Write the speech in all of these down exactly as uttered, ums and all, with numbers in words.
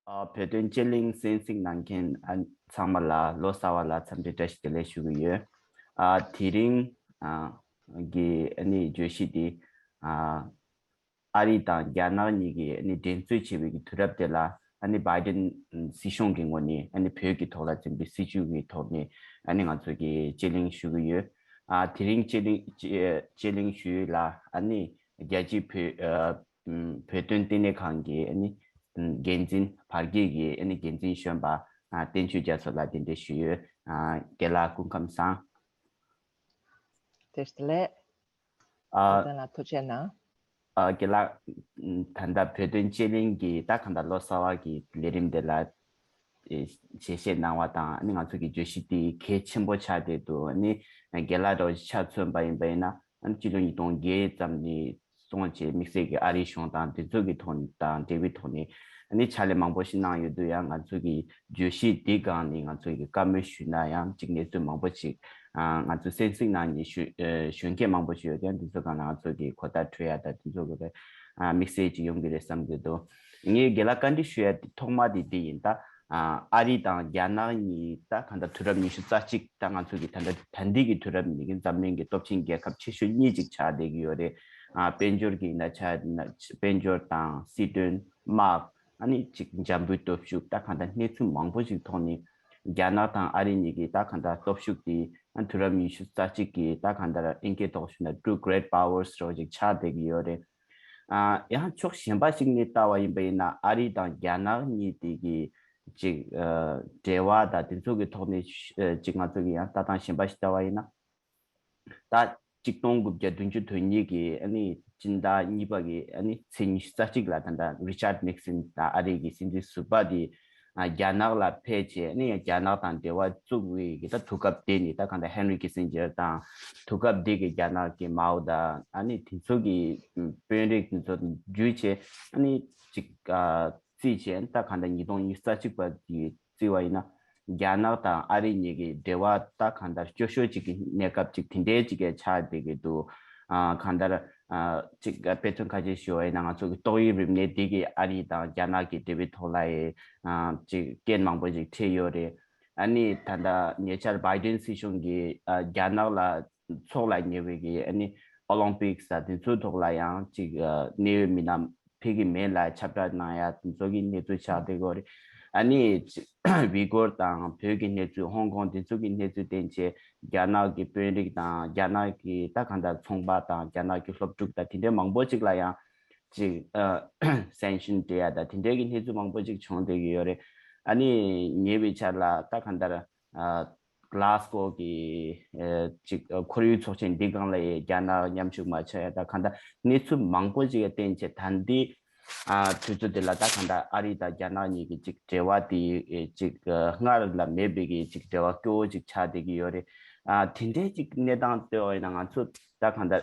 ཨ། བོད་དོན་དཔྱད་གླེང་གསན་གཟིགས་གནང་མཁན་ཨ་ཚང་མ་ལ་ལོ་གསར་བ་ལ་འཚམས་འདྲི་བཀྲ་ཤིས་བདེ་ལེགས་ཞུ་གི་ཡོད། ཨ། དེ་རིང་ཨ་གི་ཨ་ནི་བརྗོད་གཞི་འདི་ཨ་ཨ་རི་དང་རྒྱ་ནག་གཉིས་ཀྱིས་ཨ་ནི་འགྲན་རྩོད་བྱེད་པའི་གི་དུས་རབས་དེ་ལ་ཨ་ནི་བྷའི་ཌེན་སྲིད་གཞུང་གི་ངོས་ནས་ཨ་ནི་བོད་ཀྱི་ཐོག་ལ་འཛིན་པའི་སྲིད་བྱུས་ཀྱི་ཐོག་ནས་ཨ་ནི་ང་ཚོ་གི་དཔྱད་གླེང་ཞུ་གི་ཡོད། ཨ། དེ་རིང་དཔྱད་གླེང་དཔྱད་དཔྱད་གླེང་ཞུ་ཡུལ་ལ་ཨ་ནི་རྒྱལ་སྤྱིའི་བོད་ཨ་ཨམ་བོད་དོན་ལྟེ་གནས་ཁང་གི་ཨ་ནི་འགན་འཛིན་བར་བརྒལ་གྱི་ཨ་ནི་འགན་འཛིན་གཞོན་པ་ཨ་བསྟན་ཆོས་རྒྱ་མཚོ་ལགས་གདན་འདྲེན་ཞུས་ཡོད། ཨ། རྒན་ལགས་སྐུ་ཁམས་བཟང་། བཀྲ་ཤིས་བདེ་ལེགས། ཨ། ཨ་ལགས་ཐུགས་རྗེ་གནང་། ཨ། རྒན་ལགས། ད་ལྟ་བོད་དོན་དཔྱད་གླེང་གི་ད་གང་ལྟར་ལོ་གསར་བ་གི་ལས་རིམ་དེ་ལ་ཨེ་ཞལ་བཞེས་གནང་བ་དང་ཨ་ནི་ང་ཚོ་གི་བརྗོད་གཞི་དེ་གལ་ཆེན་པོ་ཆགས་བསྡད་འདུག་ཨ་ནི་རྒན་ལགས་འདྲ་བོ་ཆ་མཚོན་པ་ཡིན་པ་ཡིན་ན་ཨ་ནི་སྤྱི་ལོ་ཉིས་སྟོང་བརྒྱད་ཙམ་ནས་བཟུང་བྱས་དམིགས་བསལ་གྱི་ཨ་རིའི་གཞུང་དང་དེ་ཚོ་གི་ཐོག་དང་འབྲེལ་བའི་ཐོག་ནས་ཨ་ནི་ཕྱག་ལས་མང་པོ་ཞིག་གནང་ཡོད་དུས་ཡང་ང་ཚོ་གི་བརྗོད་གཞི་འདི་སྒང་ནས་ང་ཚོ་གི་བཀའ་མོལ་ཞུས་ན་ཡང་གཅིག་གནས་ཚུལ་མང་པོ་ཞིག་ང་ཚོ་གསན་གཟིགས་གནང་མཁན་ཞུ་ཞུ་མཁན་མང་པོ་ཞིག་ཡོད་ཀྱང་འདི་ཚོ་སྒང་ལ་ང་ཚོ་གི་གོ་བརྡ་འཕྲོད་ཡ་ད་དེ་ཚོ་གི་རེད། དམིགས་བསལ་ཅིག་ཡོང་གི་རེད་བསམ་གྱི་འདུག་ངས་རྒན་ལགས་བཀའ་འདྲི་ཞུ་ཡ་དེ་ཐོག་མ་དེ་འདི་ཡིན། ད་ཨ་རི་དང་རྒྱ་ནག་གཉིས་ད་གང་ལྟར་དུས་རབས་ཉི་ཤུ་རྩ་གཅིག་ད་ང་ཚོ་གི་ད་ལྟ་ད་ལྟའི་གི་དུས་རབས་ནས་གི་འཛམ་གླིང་གི་སྟོབས་ཆེན་རྒྱལ་ཁབ་ཆེ་ཤོས་གཉིས་ཅིག་ཆགས་བསྡད་ཀྱི་ཡོད་རེད། ཨ། དཔལ་འབྱོར་གྱི་ན་ཆ་ན་དཔལ་འབྱོར་དང་སྲིད་དོན་དམག་ཨ་ནི་ཅིག་འཇམ་པོའི་སྟོབས་ཤུགས་ད་གང་ལྟར་གནས་ཚུལ་མང་པོ་ཞིག་ཐོག་ནས་རྒྱ་ནག་དང་ཨ་རི་གཉིས་ཀྱི་ད་གང་ལྟར་སྟོབས་ཤུགས་དེ་ཨ་དུས་རབས་ཉི་ཤུ་རྩ་གཅིག་གི་ད་གང་ལྟར་ཨིན་སྐད་ཐོག་ཞུས་ན་two great powers་རོ་ཅིག་ཆགས་བསྡད་ཀྱི་ཡོད་རེད། ཨ། ཡང་ཕྱོགས་གཞན་པ་ཞིག་ནས་ལྟ་བ་ཡིན་པ་ཡིན་ན་ཨ་རི་དང་རྒྱ་ནག་གཉིས་དེ་གི་ཅིག་ཨ་འབྲེལ་བ་དང་དེ་ཚོ་གི་ཐོག་ནས་ཨ་ཅིག་ང་ཚོ་གི་ཡང་ལྟ་སྟངས་གཞན་པ་ཞིག་ལྟ་བ་ཡིན་ན། ད་གཅིག་སྟོང་དགུ་བརྒྱ་བདུན་ཅུ་དོན་གཉིས་ཀྱི་ཨ་ནི་སྤྱི་ཟླ་གཉིས་པ་གི་ཨ་ནི་ཚེས་ཉི་ཤུ་རྩ་གཅིག་ལ་ད་ལྟ་རི་ཆར་ནིག་སན་དང་ཨ་རི་གི་སྲིད་འཛིན་ཟུར་པ་དེ་ཨ་རྒྱ་ནག་ལ་ཕེབས་བྱས་ཨ་ནི་རྒྱ་ནག་དང་འབྲེལ་བ་བཙུགས་པའི་གི་ད་དུས་སྐབས་དེ་ནི་ད་གང་ལྟར་ཧེན་རི་ཁི་སིན་ཇར་དང་དུས་སྐབས་དེ་གི་རྒྱ་ནག་གི་མའོ་དང་ཨ་ནི་དེ་ཚོ་གི་དཔོན་རིགས་དེ་ཚོ་བརྒྱུད་བྱས་ཨ་ནི་ཅིག་ཨ་རྩིས་བྱས་ད་གང་ལྟར་ཉིས་སྟོང་ཉི་ཤུ་རྩ་གཅིག་པ་གི་བརྩི་བ་ཡིན་ན། རྒྱ་ནག་དང་ཨ་རི་གཉིས་ཀྱི་འབྲེལ་བ་ད་གང་ལྟར་སྐྱོ་ཤོས་ཅིག་གི་གནས་སྐབས་ཅིག་དེ་འདྲའི་ཅིག་གི་ཆགས་བསྡད་ཀྱི་འདུག་ཨ་གང་ལྟར་ཨ་ཅིག་དཔེ་མཚོན་ཁ་ཤས་ཞུ་བ་ཡིན་ན་ང་ཚོ་གི་ཏོག་དབྱིབས་རིམས་ནད་འདི་གིས་ཨ་རི་དང་རྒྱ་ནག་གི་འབྲེལ་བའི་ཐོག་ལ་ཡི་ཨ་ཅིག་རྐྱེན་མང་པོ་ཅིག་འཕྲད་ཡོད་རེད། ཨ་ནི་ད་ལྟ་ཉེ་ཆར་བྷའི་ཌེན་སྲིད་གཞུང་གིས་ཨ་རྒྱ་ནག་ལ་འཚོགས་ལ་ཉེ་བའི་གི་ཨ་ནི་ཨོ་ལིམ་པིག་ས་དེ་ཚོའི་ཐོག་ལ་ཡང་ཅིག་ཨ་གནད་ཡོད་མི་སྣ་ཕེབས་ཀྱི་མེད་ལ་ཁྱབ་བསྒྲགས་གནང་ཡ་དེ་ཚོ་གི་གནས་ཚུལ་ཆགས་བསྡད་ཡོད་རེད། ཨ་ནི་ཝི་གོར་དང་བོད་ཀྱི་གནས་ཚུལ་ཧོང་ཀོང་དེ་ཚོ་གི་གནས་ཚུལ་བསྟན་བྱས་རྒྱ་ནག་གི་དཔོན་རིགས་དང་རྒྱ་ནག་གི་ད་གང་ལྟར་ཚོང་པ་དང་རྒྱ་ནག་གི་སློབ་ཕྲུག་དང་དེ་འདྲའི་མང་པོ་ཅིག་ལ་ཡང་ཅིག་ཨ་སེང་ཤིན་སྤྲད་ཡ་དང་དེ་འདྲའི་གི་གནས་ཚུལ་མང་པོ་ཅིག་བྱུང་བསྡད་ཀྱི་ཡོད་རེད། ཨ་ནི་ཉེ་བའི་ཆར་ལ་ད་གང་ལྟར་ཨ་གྷ་ལ་སྒོ་གི་ཨ་ཅིག་ཨ་ཁོར་ཡུག་ཚོགས་ཆེན་འདི་སྒང་ལ་ཡི་རྒྱ་ནག་མཉམ་ཞུགས་མ་བྱས་ཡ་ད་གང་ལྟར་གནས་ཚུལ་མང་པོ་ཅིག་ཡ་བསྟན་བྱས་ད་འདི་ཨ་དུས་ཚོད་འདི་ལ་ད་གང་ལྟར་ཨ་རི་དང་རྒྱ་ནག་གཉིས་ཀྱི་ཅིག་འབྲེལ་བ་དེ་ཨེ་ཅིག་ཨ་སྔར་ལ་མེད་པའི་གི་ཅིག་འབྲེལ་བ་སྐྱོ་བོ་ཅིག་ཆགས་བསྡད་ཀྱི་ཡོད་རེད། ཨ་དེ་འདྲའི་ཅིག་གནས་སྟངས་ལྟོས་པ་ཡིན་ན་ང་ཚོ་ད་གང་ལྟར་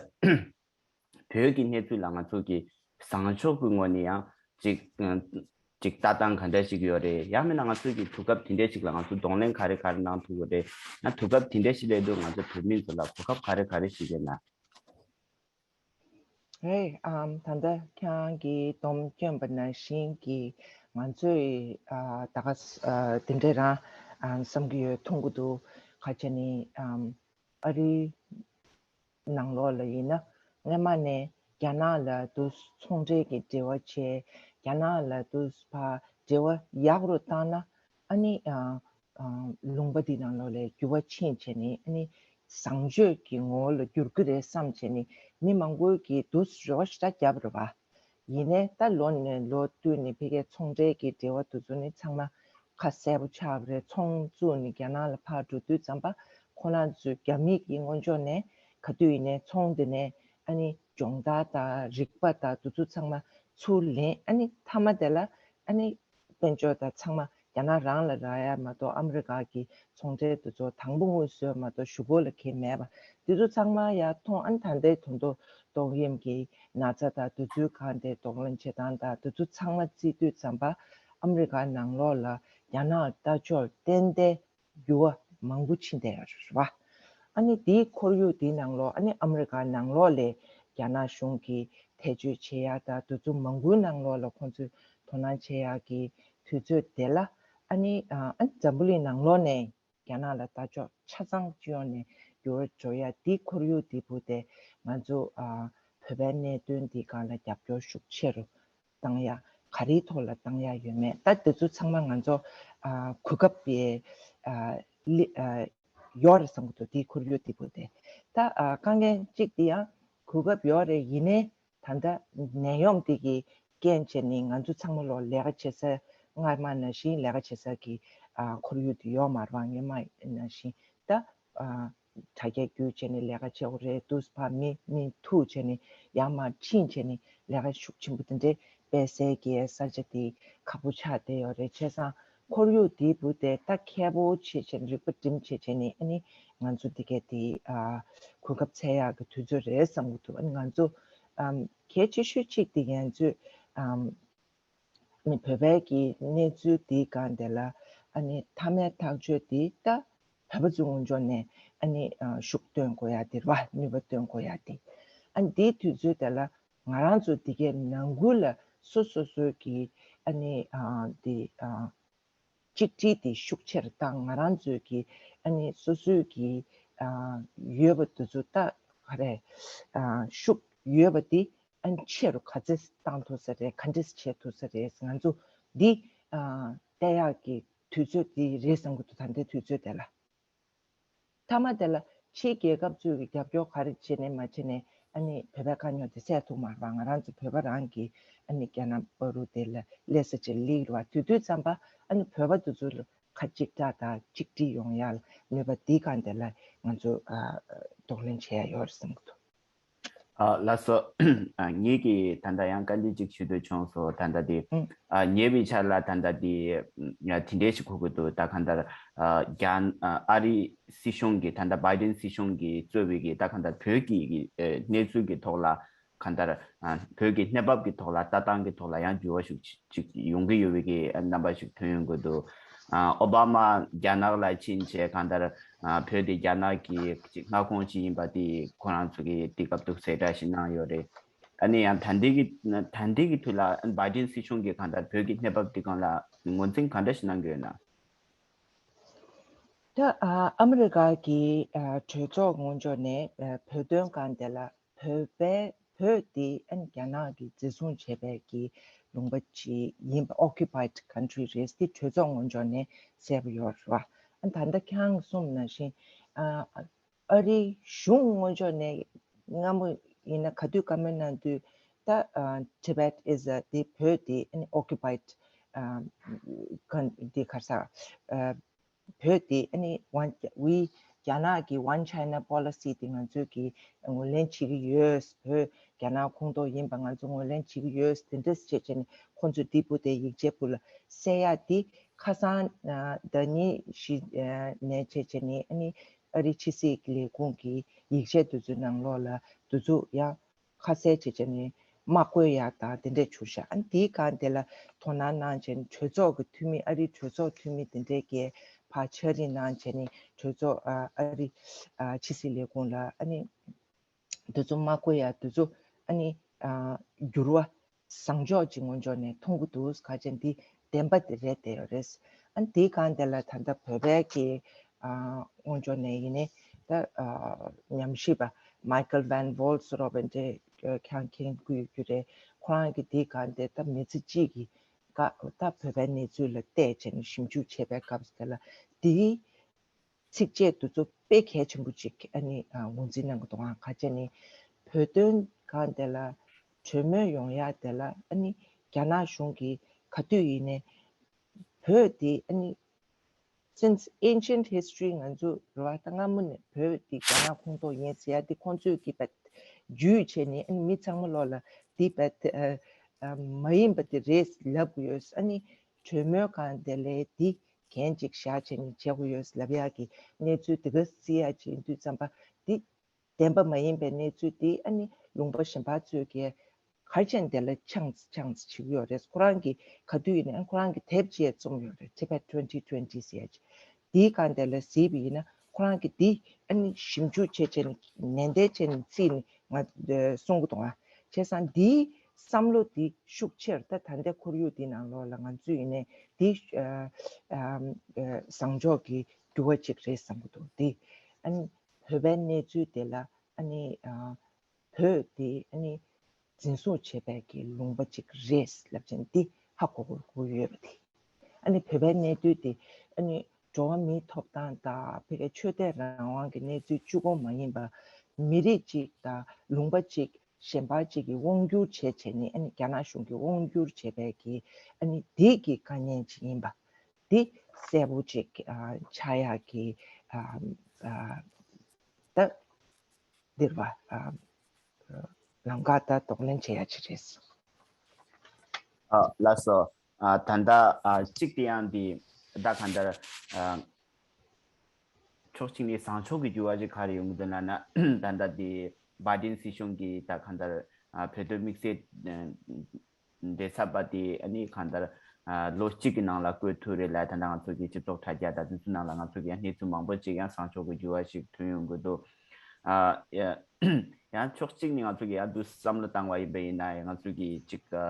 བོད་ཀྱི་གནས་ཚུལ་ལ་ང་ཚོ་གི་བཟང་ཕྱོགས་ཀྱི་ངོས་ནས་ཡང་ཅིག་ཅིག་ལྟ་སྟངས་ག་འདྲ་ཞིག་ཡོད་རེད། ཡང་མིན་ན་ང་ཚོ་གི་དུས་སྐབས་དེ་འདྲ་ཞིག་ལ་ང་ཚོ་གདོང་ལེན་ག་རེ་ག་རེ་གནང་ཐུབ་ཀྱི་རེད། ཡང་དུས་སྐབས་དེ་འདྲ་ཞིག་སླེབས་དུས་ང་ཚོ་བོད་མི་ཚོ་ལ་གོ་སྐབས་ག་རེ་ག་རེ་ཞིག་ཡོད་ན། རེད། ཨམ་ད་ལྟ་ཁྱེད་རང་གིས་སྡོམ་བསྐྱོན་པ་ནང་བཞིན་གྱི་ང་ཚོས་ཨ་ད་ག་ཨ་དེ་འདྲ་རང་ཨ་བསམ་གྱི་ཡོད་མཐོང་གི་འདུག་ཁ་ཆེ་ནི་ཨམ་ཨ་རི་ནང་ལོགས་ལ་ཡིན་ན་སྔོན་མ་ནས་རྒྱ་ནག་ལ་དུ་ཚོང་འབྲེལ་གྱི་འབྲེལ་བ་བྱས། རྒྱ་ནག་ལ་དུ་ཕ་འབྲེལ་བ་ཡག་རུ་བཏང་ན་ཨ་ནི་ཨ་ཨ་ལུང་པ་འདི་ནང་ལོགས་ལ་འགྱུར་བ་ཕྱིན་བྱས་ནི་ཨ་ནི་བཟང་སྤྱོད་ཀྱི་ངོ་བོ་ལ་འགྱུར་གྱི་རེད་བསམ་བྱས་ནི་མི་མང་པོས་ཀྱིས་དུ་རེ་བ་ཞེ་དྲག་བརྒྱབ་རེད་བ། ཡིན་ནའི་ད་ལོ་ནས་ལོ་བསྟུད་ནས་ཕ་གིའི་ཚོང་འབྲེལ་གྱི་འབྲེལ་བ་དེ་ཚོ་ནི་ཚང་མ་ཁ་གསལ་པོ་ཆགས་པ་རེད། ཚོང་བཙུགས་ནས་རྒྱ་ནག་ལ་ཕར་འགྲོ་དུས་ཙམ་པ་ཁོ་རང་ཚོའི་རྒྱ་མི་གི་སྔོན་ཕྱོགས་ནས་ག་དུས་ཡིན་ནའི་ཚོང་དེ་ནས་ཨ་ནི་སྦྱོང་བརྡར་དང་རིག་པ་དང་དེ་ཚོ་ཚང་མ་ཚུར་ལེན། ཨ་ནི་མཐའ་མ་དེ་ལ་ཨ་ནི་དཔལ་འབྱོར་དང་ཚང་མ་རྒྱ་ནག་རང་ལ་རག་ཡ་མ་གཏོགས་ཨ་མི་རི་ཀ་གི་ཚོང་འབྲེལ་དེ་ཚོ་དང་པོ་དངོས་སུ་མ་གཏོགས་གཞུག་གུ་ལ་གང་ཡང་མེད་པ་དེ་ཚོ་ཚང་མ་ཡར་མཐོང་། ཨ་ནི་ད་ལྟའི་དོན་དུ་ཏོག་དབྱིབས་ཀྱི་ན་ཚ་དང་དེ་ཚོའི་སྒང་དེ་གདོང་ལེན་བྱེད་སྟངས་དང་དེ་ཚོ་ཚང་མ་བརྩིས་དུས་ཙམ་པ་ཨ་མི་རི་ཀ་ནང་ལོགས་ལ་རྒྱ་ནག་ལྟ་ཕྱོགས་ཏན་ཏན་འགྱུར་བ་མང་པོ་ཕྱིན་བསྡད་ཡོད་རེད་བ། ཨ་ནི་དེའི་ཁོར་ཡུག་དེའི་ནང་ལོགས་ཨ་ནི་ཨ་མི་རི་ཀ་ནང་ལོགས་ལས་རྒྱ་ནག་གཞུང་གིས་ཐེ་བྱུས་བྱེད་ཡ་དང་དེ་ཚོ་མང་པོའི་ནང་ལོགས་ལ་ཁོང་ཚོས་ དོ་སྣང་བྱེད་ཡག་གི་དུས་ཚོད་དེ་ལ་ཨ་ནི་ཨ་ཨ་འཛམ་བུ་གླིང་ནང་ལོགས་ནས་རྒྱ་ནག་ལ་ལྟ་ཕྱོགས་ཆ་ཚང་སྤྱི་ཡོངས་ནས་འགྱུར་བ་འགྲོ་ཡ་དེ་ཁོར་ཡུག་དེ་བུ་དེ་ང་ཚོ་ཨ་བོད་པའི་གནད་དོན་དེ་སྒང་ལ་རྒྱབ་སྐྱོར་ཤུགས་ཆེ་རུ་བཏང་ཡ་ག་རེའི་ཐོག་ལ་བཏང་ཡ་ཡོད་མེད། ད་དེ་ཚོ་ཚང་མ་ང་ཚོ་ཨ་གོ་སྐབས་པའི་ཨ་ལི་ཨ་ཡོད་རེད་བསམ་གྱི་འདུག་དེའི་ཁོར་ཡུག་དེ་བུ་དེ། ད་ཨ་དཀའ་ངལ་གཅིག་དེ་ཡང་གོ་སྐབས་ཡོད་རེད། ཡིན་ནའི་ད་ལྟ་ནད་ཡོམ་དེ་གི་རྐྱེན་བྱས་ནས་ང་ཚོ་ཚང་མ་ལོ་ལས་ཀ་བྱེད་ས་སྔར་མ་ནང་བཞིན་ལས་ཀ་བྱེད་ས་གི་ཨ་ཁོར་ཡུག་དེ་ཡོད་མ་རེད་པ། སྔོན་མ་ནང་བཞིན་ད་ཨ་དྲ་རྒྱ་བརྒྱུད་བྱས་ནས་ལས་ཀ་བྱེད་དགོས་རེད། དུས་ཕར་མི་མི་ཐུག་བྱས་ནས་ཡར་མར་ཕྱིན་བྱས་ནས་ལས་ཀ་ཤུགས་ཆེན་པོ་དེ་འདྲའི་སྤེལ་སའི་གི་ས་ཆ་དེ་ཁག་པོ་ཆགས་བསྡད་ཡོད་རེད། བྱས་ཙང་ཁོར་ཡུག་དེའི་བུ་དེ་ད་ཁེ་པོ་བྱེད་བྱས་ནས་རིག་པ་སྒྲིམ་བྱས་བྱས་ནས་ཨ་ནི་ང་ཚོ་འདི་གའི་དེ་ཨ་གོ་སྐབས་འཚོལ་ཡག་གི་དུས་ཚོད་རེད་བསམ་གྱི་འདུག་ཨ་ནི་ང་ཚོ་ཨམ་གལ་ཆེ་ཤོས་གཅིག་དེ་ང་ཚོས་ཨམ་ཨ་ནི་བོད་པའི་གི་གནས་ཚུལ་དེའི་སྒང་དེ་ལ་ཨ་ནི་མཐའ་མའི་ཐག་གཅོད་དེ་ད་བོད་པ་ཚོའི་ངོས་ཕྱོགས་ནས་ཨ་ནི་ཨ་ཤུགས་བཏོན་དགོས་ཡ་དེ་རེད་པ། ནུས་པ་བཏོན་དགོས་ཡ་དེ། ཨ་ནི་དེའི་དུས་ཚོད་དེ་ལ་ང་རང་ཚོ་འདི་གའི་ནང་ཁུལ་ལ་སོ་སོ་སོའི་གི་ཨ་ནི་ཨ་དེ་ཨ་གཅིག་སྒྲིལ་དེ་ཤུགས་ཆེར་བཏང་། ང་རང་ཚོའི་གི་ཨ་ནི་སོ་སོའི་གི་ཨ་ཡོད་པ་དེ་ཚོ་ད་ག་རེ་ཨ་ཤུགས་ཡོད་པ་དེ་ཨ་ནི་ཆེ་རུ་ག་ཚོད་བཏང་ཐུབ་ས་རེད། ག་འདྲས་བྱེད་ཐུབ་ས་རེད། ང་ཚོ་འདི་ཨ་བལྟ་ཡག་གི་དུས་ཚོད་དེ་རེད་བསམ་གྱི་འདུག་ད་ལྟའི་དུས་ཚོད་དེ་ལ། མཐའ་མ་དེ་ལ་ཕྱིའི་རྒྱལ་ཁབ་ཚོས་ཀྱི་རྒྱབ་སྐྱོར་ག་རེ་བྱས་ནས་མ་བྱས་ནས་ཨ་ནི་བོད་པའི་དཀའ་རྙོག་དེ་སེལ་ཐུབ་མ་རེད་པ། ང་རང་ཚོ་བོད་པ་རང་གི་ཨ་ནི་རྒྱ་ནག་བར་དུ་དེ་ལ་སླེབས་ས་ཅིག་སླེབས་རེད་པ། དེ་དུས་ཙམ་པ་ཨ་ནི་བོད་པ་དེ་ཚོ་ལ་ཁ་གཅིག་གྲགས་དང་གཅིག་སྒྲིལ་ཡོང་ཡ་ལ་ནུས་པ་འདི་གང་དེ་ལ་ང་ཚོ་ཨ་གདོང་ལེན་བྱེད་ཡ་ཡོད་རེད་བསམ་གྱི་འདུག་ཨ་ལགས་སོ། ཨ་ངེད་ཀྱིས་ད་ལྟ་ཡང་བཀའ་འདྲི་གཅིག་ཞུ་འདོད་བྱུང་སོང་། ད་ལྟ་དེ་ཨ་ཉེ་བའི་ཆར་ལ་ད་ལྟ་དེ་ཡ་དེ་འདྲས་ཞིག་གོ་གི་འདུག་ད་གང་ལྟར་ཨ་རྒྱ་ཨ་ཨ་རི་སྲིད་གཞུང་གིས་ད་ལྟ་བྷའི་ཌེན་སྲིད་གཞུང་གིས་གཙོས་པའི་གི་ད་གང་ལྟར་བོད་ཀྱི་གི་ཨ་གནས་ཚུལ་གྱི་ཐོག་ལ་གང་ལྟར་ཨ་བོད་ཀྱི་གནས་བབ་ཀྱི་ཐོག་ལ་ལྟ་སྟངས་ཀྱི་ཐོག་ལ་ཡང་འགྱུར་བ་ཞིག་ཅིག་ཡོང་གི་ཡོད་པའི་གི་རྣམ་པ་ཞིག་ཐོན་ཡོང་གི་འདུག་ཨ་ཨོ་བྷ་མ་རྒྱ་ནག་ལ་ཕྱིན་བྱས་གང་ལྟར་ཨ་བོད་དེ་རྒྱ་ནག་གི་ཅིག་མངའ་ཁོངས་ཅིག་ཡིན་པ་དེ་ཁོ་རང་ཚོ་གིས་དེ་སྐབས་དུ་གསལ་བསྒྲགས་ཤིག་གནང་ཡོད་རེད། ཨ་ནི་ཡང་ད་ལྟའི་གི་ད་ལྟའི་གི་དུས་ལ་བྷའི་ཌེན་སྲིད་གཞུང་གིས་གང་ལྟར་བོད་ཀྱི་གནས་བབ་དེ་སྒང་ལ་ངོས་འཛིན་གང་འདྲ་ཞིག་གནང་གི་ཡོད་ན། ད་ཨ་ཨ་མི་རི་ཀ་གི་ཨ་གྲོས་ཚོགས་ངོས་ཕྱོགས་ནས་ཨ་བོད་དོན་སྒང་དེ་ལ་བོད་པའི་བོད་དེ་ཨ་ནི་རྒྱ་ནག་གིས་འཛིན་བཟུང་བྱས་པའི་གི་ལུང་པ་ཅིག་ཡིན་པ། ཨོ་ཀུ་པའེ་ཌི་ཀན་ཊི་རི་རེད། དེ་གྲོས་ཚོགས་ངོས་ཕྱོགས་ནས་གསལ་པོ་ཡོད་རེད་པ། ཨ་ནི་ད་ལྟ་ཁྱེད་རང་གསུངས་ནང་བཞིན་ཨ་ཨ་རིའི་གཞུང་ངོས་ཕྱོགས་ནས་སྔ་མོ་ཡིན་ན་ག་དུས་བཀའ་མོལ་གནང་དུས་ད་ཨ་Tibet is a དེ་བོད་དེ་ཨ་ནི་ཨོ་ཀུ་པའེ་ཌི་ཨ་ག་དེ་ག་རེ་ཟ་ཨ་བོད་དེ་ཨ་ནི་one we རྒྱ་ནག་གི་One China Policy དེ་ང་ཚོས་ཀྱི་ངོས་ལེན་བྱེད་ཀྱི་ཡོད། བོད་རྒྱ་ནག་ཁོངས་གཏོགས་ཡིན་པ་ང་ཚོ་ངོས་ལེན་བྱེད་ཀྱི་ཡོད། དེ་འདྲ་བྱས་བྱས་ནས་ཁོང་ཚོས་དེ་བུ་དེ་ཡིག་ཆའི་བུ་ལ་གསལ་ཡག་དེ་ཁ་སང་ཨ་ཟླ་ཉིན་ཞིག་ཨ་ནས་བྱས་བྱས་ནས་ཨ་ནི་ཨ་རིའི་ཕྱི་སྲིད་ཀྱི་ལས་ཁུངས་ཀྱི་ཡིག་ཆ་དེ་ཚོའི་ནང་ལོགས་ལ་དེ་ཚོ་ཡང་ཁ་གསལ་བྱས་བྱས་ནས་མ་བཀོད་ཡག་དང་དེ་འདྲས་བྱུང་ཤག་ཨ་ནི་དེའི་སྒང་དེ་ལ་དོ་སྣང་གནང་བྱས་ནས་གྲོས་ཚོགས་ཀྱི་འཐུས་མི་ཨ་རིའི་གྲོས་ཚོགས་འཐུས་མི་དེ་འདྲས་ཀྱིས་ཕར་ཕྱག་རིས་གནང་བྱས་ནས་གྲོས་ཚོགས་ཨ་ཨ་རི་ཨ་ཕྱི་སྲིད་ལས་ཁུངས་ལ་ཨ་ནི་དེ་ཚོ་མ་བཀོད་ཡག་དེ་ཚོ་ཨ་ནི་ཨ་འགྱུར་བ་བཟང་ཕྱོགས་ཀྱི་ངོས་ཕྱོགས་ནས་མཐོང་གི་འདུག་ག་ཅན་འདི་བདེན་པ་དེ་རེད་བསྡད་ཡོད་རེད། ཨ་ནི་དེའི་སྒང་དེ་ལ་ད་ལྟ་བོད་པའི་གི་ཨ་ངོས་ཕྱོགས་ནས་ཡིན་ནའི་ད་ཨ་ཉམས་ཞིབ་པ་Michael Van Voltz ཟེར་བ་འདྲ་ཁྱེད་རང་མཁྱེན་གྱི་ཡོད་རྒྱུ་རེད། ཁོ་རང་གི་དེའི་སྒང་དེ་ད་མི་ཚེ་གཅིག་གི་ད་བོད་པའི་གནས་ཚུལ་ལ་བལྟས་བྱས་ནས་ཞིབ་འཇུག་བྱས་པའི་སྐབས་དེ་ལ་དེའི་ཚིགས་བཅད་དེ་ཚོ་དཔེ་གལ་ཆེན་པོ་ཅིག་ཨ་ནི་ཨ་ངོས་འཛིན་གནང་གི་འདུག་ཨང་། ག་ཅི་ནི་བོད་དོན་སྒང་དེ་ལ་གྲོས་མོལ་ཡོང་ཡ་དེ་ལ་ཨ་ནི་རྒྱ་ནག་གཞུང་གིས་ག་དུས་ཡིན་ནའི་བོད་དེ་ཨ་ནི་since ancient history ང་ཚོ་རེད་བ། ད་སྔ་མོ་ནས་བོད་དེ་རྒྱ་ནག་ཁོངས་གཏོགས་ཡིན་ཟེར་ཡ་དེ་ཁོང་ཚོས་ཀྱི་བརྗོད་བྱས་ནས་ཨ་ནི་མི་ཚང་མ་ལོག་ལ་དེ་བར་ཨ་ཨ་མ་ཡིན་པ་དེ་རེད་ལབ་དགོས་ཡོད། ཨ་ནི་གྲོས་མོལ་སྒང་དེ་ལ་དེ་འགན་ཅིག་བཞག་བྱས་ནས་བྱེད་དགོས་ཡོད་ལབ་ཡག་གི་གནས་ཚུལ་དེ་ག་བརྩི་ཡག་བྱེད་དུས་ཙམ་པ་འདི་བདེན་པ་མ་ཡིན་པའི་གནས་ཚུལ་འདི་ཨ་ནི་ལུང་པ་གཞན་པ་ཚོས་ཀྱིས་ག་རེ་བྱས་ནས་དེ་ལ་ཆང་ཆང་བྱེད་ཀྱི་ཡོད་རེད། ཁོ་རང་གིས་ག་དུས་ཡིན་ནའང་ཁོ་རང་གིས་དེབ་ཅིག་རྩོམ་ཡོད་རེད། Tibet twenty twenty ཟེར་ཡག་ཅིག་དེའི་སྒང་དེ་ལ་གཟིགས་པ་ཡིན་ན་ཁོ་རང་གིས་འདི་ཨ་ནི་ཞིབ་འཇུག་བྱས་བྱས་ནས་ནན་ཏན་བྱས་ནས་བརྩིས་ནས་ང་གསུང་གི་འདུག་ཨ། བྱས་ཙང་འདི་ བསམ་བློ་འདི་ཤུགས་ཆེར། ད་ད་ལྟའི་ཁོར་ཡུག་འདི་ནང་ལོགས་ལ་ང་ཚོས་ཡིན་ནའི་འདི་ཨ་ཨ་ཨ་བཟང་ཕྱོགས་ཀྱི་འགྱུར་བ་ཅིག་རེད་བསམ་གྱི་འདུག་འདི་ཨ་ནི་བོད་པའི་གནས་ཚུལ་དེ་ལ་ཨ་ནི་ཨ་བོད་དེ་ཨ་ནི་འཛིན་བཟུང་བྱས་པའི་གི་ལུང་པ་ཅིག་རེད་ལབ་ཅིང་འདི་ཧ་གོ་གོ་ཡོད་པ་དེ། ཨ་ནི་བོད་པའི་གནས་ཚུལ་དེ་ཨ་ནི་འགྲོ་བ་མིའི་ཐོབ་ཐང་དང་ཕ་གིའི་ཆོས་དད་རང་དབང་གི་གནས་ཚུལ་གཅིག་པོ་མ་ཡིན་པ། མི་རིགས་གཅིག་དང་ལུང་པ་གཅིག་གཞན་པ་གཅིག་གི་དབང་སྒྱུར་བྱས་བྱས་ནས། ཨ་ནི་རྒྱ་ནག་གཞུང་གིས་དབང་སྒྱུར་བྱས་པའི་གི་ཨ་ནི་དེ་གི་དཀའ་ངལ་ཅིག་ཡིན་པ་འདི་གསལ་པོ་ཅིག་ཨ་ཆགས་ཡག་གི་ཨ་ཨ་ད་འདིར་བ་ཨ་ལམ་ཁ་ད་གདོང་ལེན་བྱེད་ཡ་ཅིག་རེད། ཨ་ལགས་སོ། ཨ་ད་ལྟ་ཨ་གཅིག་དེ་ཡང་འདི་ད་གང་ལྟར་ཨ་ཕྱོགས་གཅིག་ནས་བཟང་ཕྱོགས་ཀྱི་འགྱུར་བ་ཅིག་ག་རེ་ཡོང་གི་འདུག་ལབ་ན། ད་ལྟ་འདི་བྷའི་ཌེན་སྲིད་གཞུང་གིས་ད་གང་ལྟར་ཨ་བོད་དོན་དམིགས་བསལ་ཨ་མགྲིན་ཚབ་པ་དེ་ཨ་ནི་གང་ལྟར་ཨ་ལོ་གཅིག་གི་ནང་ལ་བསྐོ་ཐུབ་རེད་ལབ། ད་ལྟ་ང་ཚོ་གི་སྤྱི་ཚོགས་དྲ་རྒྱ་དང་དེ་ཚོ་ནང་ལ་ང་ཚོ་གི་ཡང་གནས་ཚུལ་མང་པོ་ཅིག་ཡང་བཟང་ཕྱོགས་ཀྱི་འགྱུར་བ་ཞིག་ཐོན་ཡོང་གི་འདུག་ཨ་ཡ་ཡང་ཕྱོགས་གཅིག་ནས་ང་ཚོ་གི་ཡང་དུ་བསམ་བློ་བཏང་བ་ཡིན་པ་ཡིན་ན། ཡང་ང་ཚོ་གི་ཅིག་ཨ་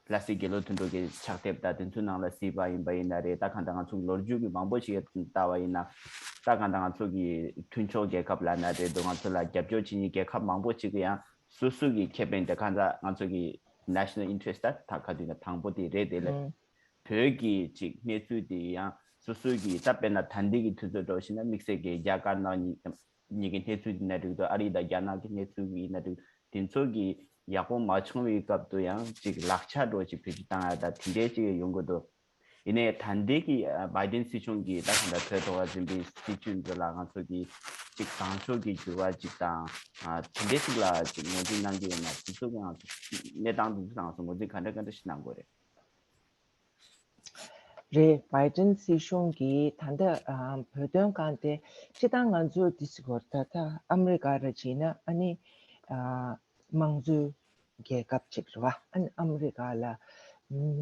ལྷ་སྲས་དགེ་ལུགས་དོན་གྲུབ་ཀྱི་ཕྱག་དེབ་དང་དེ་ཚོའི་ནང་ལ་གཟིགས་པ་ཡིན་པ་ཡིན་ན་རེད། ད་གང་ལྟར་ང་ཚོ་གི་ལོ་རྒྱུས་ཀྱི་མང་པོ་ཞིག་ལྟ་བ་ཡིན་ན། ད་གང་ལྟར་ང་ཚོ་གི་མཐུན་ཕྱོགས་རྒྱལ་ཁབ་ལབ་ན་རེད་འདུག་ང་ཚོ་ལ་རྒྱབ་སྐྱོར་བྱེད་མཁན་རྒྱལ་ཁབ་མང་པོ་ཞིག་གི་ཡང་སོ་སོ་གི་ཁེ་ཕན་དེ། གང་ལྟར་ང་ཚོ་གི་national interest ད་ད་ག་དུས་ན་དང་པོ་དེ་རེད། དེ་ལས་ཨང་། བོད་ཀྱི་ཅིག་གནས་ཚུལ་དེ་ཡང་སོ་སོའི་གི་ད་དཔེར་ན་ད་ལྟའི་གི་དུས་ཚོད་འགྲོ་བཞིན་ན་དམིགས་བསལ་གྱི་རྒྱ་དཀར་ནག་གཉིས་གཉིས་ཀྱི་གནས་ཚུལ་དེ་ན་འགྲིག་འདུག་ཨ་རི་དང་རྒྱ་ནག་གི་གནས་ཚུལ་གྱི་ན་འགྲིག་དེ་ཚོ་གི་ཡག་པོ་མ་བྱུང་བའི་སྐབས་དུ་ཡང་ཅིག་ལག་ཆ་འགྲོ་ཅིག་བེད་སྤྱོད་བཏང་ཡ་ད་དེ་འདྲའི་ཅིག་ཡོང་གི་འདུག་ཡིན་ནའི་ད་ལྟའི་གི་ཨ་བྷའི་ཌེན་སྲིད་གཞུང་གིས་ད་གང་ལྟར་བོད་ཐོག་ལ་འཛིན་པའི་སྲིད་བྱུས་འདི་ལ་ང་ཚོ་གི་ཅིག་བཟང་ཕྱོགས་ཀྱི་འགྱུར་བ་ཅིག་དང་། ཨ་དེ་འདྲའི་ཅིག་ལ་ཅིག་ངོས་འཛིན་གནང་གི་ཡོད་ན། དེ་ཚོ་གི་ང་ཚོ་གནས་སྟངས་དེ་ཚོ་ང་ཚོ་ངོས་འཛིན་ག་འདྲ་ག་འདྲ་ཞིག་གནང་དགོས་རེད། རེད། བྷའི་ཌེན་སྲིད་གཞུང་གིས་ད་ལྟ་ཨ་བོད་དོན་སྒང་དེ་སྤྱིར་བཏང་ང་ཚོ་འདི་ཟེར་དགོས་རེད། ད་ལྟ་ཨ་མི་རི་ཀ་ར་བྱས་ན་ཨ་ནི་ཨ་དམངས་གཙོའི་རྒྱལ་ཁབ་ཅིག་རེད་བ། ཨ་ནི་ཨ་མི་རི་ཀ་ལ་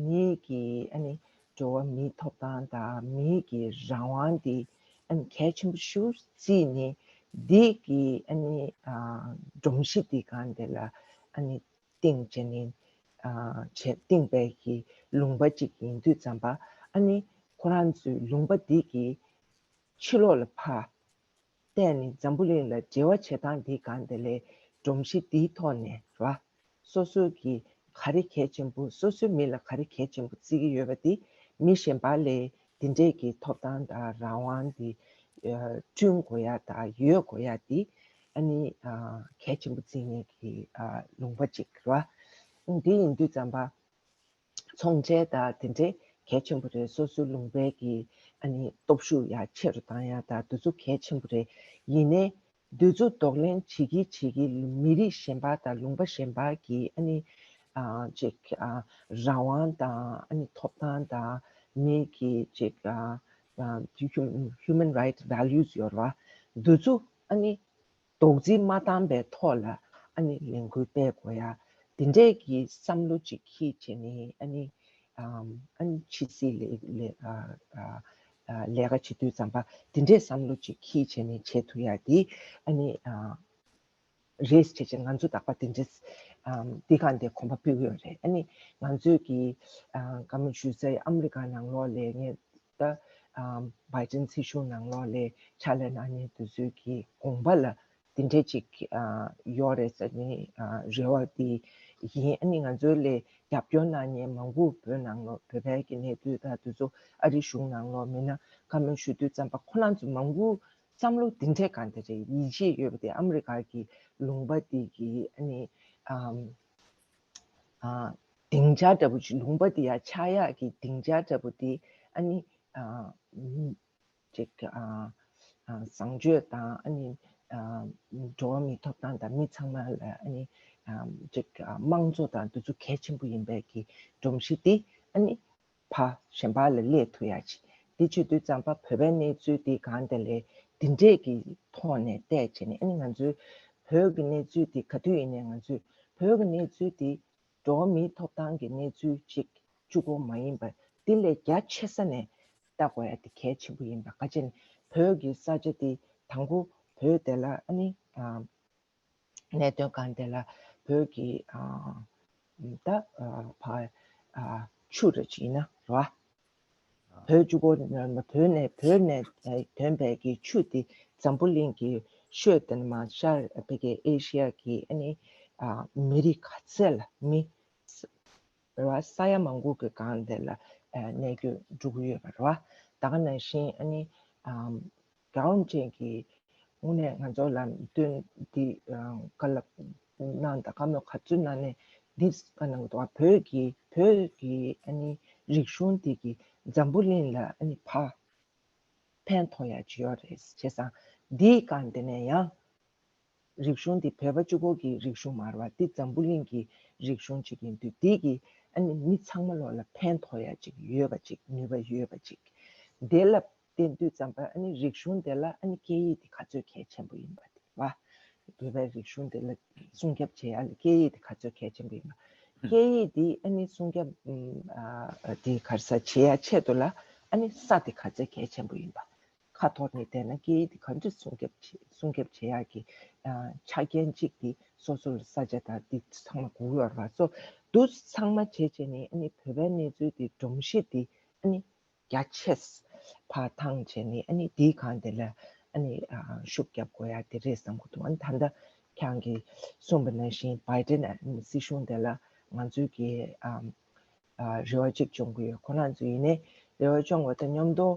མི་གི་ཨ་ནི་འགྲོ་བ་མིའི་ཐོབ་ཐང་དང་མི་གི་རང་དབང་འདི་ཨ་ནི་གལ་ཆེན་པོ་ཞེ་པོ་བརྩིས་ནས། འདི་གི་ཨ་ནི་ཨ་སྒྲོམ་གཞི་འདི་སྒང་དེ་ལ་ཨ་ནི་བཏིང་བྱས་ནས་ཨ་བྱས་བཏིང་པའི་གི་ལུང་པ་ཅིག་ཡིན་དུས་ཙམ་པ། ཨ་ནི་ཁོ་རང་ཚོའི་ལུང་པ་འདི་གི་ཕྱི་ལོགས་ལ་ཕར་བལྟས་ནས་འཛམ་བུ་གླིང་ལ་འབྲེལ་བ་བྱེད་སྟངས་འདིའི་སྒང་དེ་ལས་སྒྲོམ་གཞི་འདིའི་ཐོག་ནས་ར། སོ་སོ་གི་ག་རེ་གལ་ཆེན་པོ། སོ་སོའི་མི་ལ་ག་རེ་གལ་ཆེན་པོ་བརྩི་གི་ཡོད་པ་འདི་མི་གཞན་པ་ལས་འདི་འདྲས་ཀྱི་ཐོབ་ཐང་དང་རང་དབང་འདི་ཨ་བསྐྲུན་དགོས་ཡ་དང་ཡོད་དགོས་ཡ་འདི་ཨ་ནི་ཨ་གལ་ཆེན་པོ་བརྩི་མཁན་གྱི་ཨ་ལུང་པ་ཅིག་རེད་བ། འདི་ཡིན་དུས་ཙམ་པ། ཚོང་འབྲེལ་དང་དེ་འདྲའི་གལ་ཆེན་པོ་རེད། སོ་སོའི་ལུང་པའི་གི་ཨ་ནི་སྟོབས་ཤུགས་ཡར་ཆེ་རུ་བཏང་ཡ་དང་དེ་ཚོ་གལ་ཆེན་པོ་རེད། ཡིན་ནའི་དེ་ཚོ་གདོང་ལེན་བྱེད་ཀྱི་བྱེད་ཀྱི་མི་རིགས་གཞན་པ་དང་ལུང་པ་གཞན་པ་གི་ཨ་ནི་ཨ་ཅིག་ཨ་རང་དབང་དང་ཨ་ནི་ཐོབ་ཐང་དང་མི་གི་ཅིག་ཨ་ཨ་human right values ཡོད་རེད་བ། དེ་ཚོ་ཨ་ནི་རྡོག་རྫིས་མ་བཏང་པའི་ཐོག་ལ་ཨ་ནི་ལས་འགུལ་སྤེལ་དགོས་ཡ། དེ་འདྲས་ཀྱི་བསམ་བློ་ཅིག་འཁྱེར་བྱས་ནས་ཨ་ནི་ཨམ་ཨ་ནི་ཕྱི་སྲིད་ལས་ལས་ཨ་ཨ་ཨ་ལས་ཀ་བྱེད་དུས་ཙམ་པ་དེ་འདྲས་བསམ་བློ་ཅིག་འཁྱེར་བྱས་ནས་བྱེད་ཐུབ་ཡ་དེ་ཨ་ནི་ཨ་རེད་བྱས་བྱས། ང་ཚོ་རྟག་པར་དེ་འདྲས་ཨམ་འདི་གང་དེ་གོམ་པ་སྤོས་ཀྱི་ཡོད་རེད། ཨ་ནི་ང་ཚོས་ཀྱི་ཨ་བཀའ་མོལ་ཞུ་སའི་ཨ་མི་རི་ཀ་ནང་ལོགས་ལ་ངས་ད་ཨམ་བྷའི་ཌེན་སྲིད་གཞུང་ནང་ལོགས་ལ་ཕྱག་ལས་གནང་མཁན་དེ་ཚོའི་གི་དགོངས་པ་ལ་དེ་འདྲས་ཅིག་ཨ་ཡོད་རེད་ཟེར་ནས་ཨ་རེ་བ་དེ་ཡིན། ཨ་ནི་ང་ཚོའི་ལ་རྒྱབ་སྐྱོར་གནང་མཁན་མང་པོ་བོད་ནང་ལོགས་བོད་པའི་གི་གནས་སྡོད་དང་དེ་ཚོ་ཨ་རི་གཞུང་ནང་ལོགས་མིན་ན་བཀའ་མོལ་ཞུ་དུས་ཙམ་པ་ཁོ་རང་ཚོ་མང་པོ་བསམ་བློ་དེ་འདྲས་གང་དེ་རེད། ཡིད་ཆེས་ཡོད་པ་དེ་ཨ་མི་རི་ཀ་གི་ལུང་པ་དེ་གི་ཨ་ནི་ཨམ་ཨ་སྡིངས་ཆ་འདྲ་པོ་ཅིག་ལུང་པ་དེ་ཡར་ཆགས་ཡག་གི་སྡིངས་ཆ་འདྲ་པོ་དེ་ཨ་ནི་ཨ་ཅིག་ཨ་ཨ་བཟང་སྤྱོད་དང་ཨ་ནི་ཨ་འགྲོ་བ་མིའི་ཐོབ་ཐང་དང་མི་ཚང་མ་ལ་ཨ་ནི་ཨ་ཅིག་ཨ་དམངས་གཙོ་དང་དེ་ཚོ་གལ་ཆེན་པོ་ཡིན་པའི་གི་སྒྲོམ་གཞི་དེ་ཨ་ནི་ཕར་གཞན་པ་ལ་སླེབས་ཐུབ་ཡ་ཅིག་དེ་བྱེད་དུས་ཙམ་པ་བོད་པའི་གནས་ཚུལ་དེ་གང་དེ་ལས་དེ་འདྲས་ཀྱི་ཐོག་ནས་བལྟས་བྱས་ནས། ཨ་ནི་ང་ཚོའི་བོད་ཀྱི་གནས་ཚུལ་དེ་ག་དུས་ཡིན་ནའི་ང་ཚོའི་བོད་ཀྱི་གནས་ཚུལ་དེ་འགྲོ་བ་མིའི་ཐོབ་ཐང་གི་གནས་ཚུལ་ཅིག་གཅིག་པོ་མ་ཡིན་པར་དེ་ལས་རྒྱ་ཆེ་ས་ནས་ལྟ་དགོས་ཡ་དེ་གལ་ཆེན་པོ་ཡིན་པ། ག་ཅི་ནས་བོད་ཀྱི་ས་ཆ་དེ་དང་པོ་བོད་དེ་ལ་ཨ་ནི་ཨ་གནད་དོན་གང་དེ་ལ་བོད་ཀྱི་ཨ་ ད་ཕ་ཆུ་རེ་ཅིག་ཡིན་ན་རེད་བ། བོད་གཅིག་པོ་བོད་ནས་བོད་ནས་ཐོན་པའི་གི་ཆུ་དེ་འཛམ་བུ་གླིང་གི་ཤོད་དེ་ནས་མར་ཤར་བོད་ཀྱི་ཨེ་ཤི་ཡ་གི་ཨ་ནི་མི་རིགས་ག་ཚད་ལ་མི་རེད་བ། ས་ཡ་མང་པོ་གི་སྒང་དེ་ལ་གནས་སྐྱོད་འགྲོ་གི་ཡོད་པ་རེད་བ། ད་ག་ནང་བཞིན་ཨ་ནི་རྒྱལ་བ་རིན་པོ་ཆེ་གིས་དངོས་གནས་ང་ཚོ་ལ་སྟོན་འདི་བཀའ་སློབ་གནང་དང་བཀའ་མོལ་ག་ཚོད་གནང་ནས་འདི་བཀའ་གནང་གི་འདུག་བ། བོད་ཀྱི་བོད་ཀྱི་ཨ་ནི་རིག་གཞུང་འདི་གི་འཛམ་བུ་གླིང་ལ་ཨ་ནི་ཕ་ཕན་ཐོགས་ཡ་ཅིག་ཡོད་རེད། བྱས་ཙང་འདིའི་སྒང་དེ་ནས་ཡང་རིག་གཞུང་འདི་བོད་པ་གཅིག་པོ་གི་རིག་གཞུང་མ་རེད་བ། འདི་འཛམ་བུ་གླིང་གི་རིག་གཞུང་ཅིག་ཡིན་དུས་འདི་གི་ཨ་ནི་མི་ཚང་མ་ལོག་ལ་ཕན་ཐོགས་ཡ་ཅིག་ཡོད་པ་ཅིག་ནུས་པ་ཡོད་པ་ཅིག་དེ་ལ་བརྟེན་དུས་ཙམ་པ་ཨ་ནི་རིག་གཞུང་དེ་ལ་ཨ་ནི་སྐད་ཡིག་དེ་ག་ཚོད་གལ་ཆེན་པོ་ཡིན་པ་དེ་རེད་བ། བོད་པའི་རིག་གཞུང་དེ་ལ་སྲུང་སྐྱོབ་བྱེད་ཡ་ལ་སྐད་ཡིག་དེ་ག་ཚོད་གལ་ཆེན་པོ་ཡིན་པ། སྐད་ཡིག་དེ་ཨ་ནི་སྲུང་སྐྱོབ་ཨ་དེ་ག་རེ་ཟ་བྱེད་ཡ་ཆེད་དུ་ལ་ཨ་ནི་ས་དེ་ག་ཚོད་གལ་ཆེན་པོ་ཡིན་པ། ཁ་འཐོར་ནས་བསྡད་ན་སྐད་ཡིག་དེ་ག་འདྲ་སྲུང་སྐྱོབ་བྱེད་སྲུང་སྐྱོབ་བྱེད་ཡག་གི་ཨ་ཆ་རྐྱེན་གཅིག་དེ་སོ་སོ་ལ་ས་ཆ་དང་དེ་ཚང་མ་དགོས་ཡོད་རེད་བ། སོ་འདུ་ཚང་མ་བྱས་བྱས་ནས་ཨ་ནི་བོད་པའི་གནས་ཚུལ་དེ་སྒྲོམ་གཞི་དེ་ཨ་ནི་རྒྱ་ཆེ་ཕར་ཐང་བྱས་ནས་ཨ་ནི་དེའི་སྒང་དེ་ལ་ཨ་ནི་ཨ་ཤུགས་རྒྱབ་དགོས་ཡག་དེ་རེད་བསམ་གྱི་འདུག་ཨ་ནི་ད་ལྟ་ཁྱེད་རང་གིས་གསུངས་པ་ནང་བཞིན་བྷའི་ཌེན་ཨ་ནི་སྲིད་གཞུང་དེ་ལ་ང་ཚོས་ཀྱི་ཨ་ཨ་རེ་བ་གཅིག་བཅོང་གི་ཡོད། ཁོ་རང་ཚོ་ཡིན་ནའི་རེ་བ་བཅོང་བ་དང་མཉམ་དུ་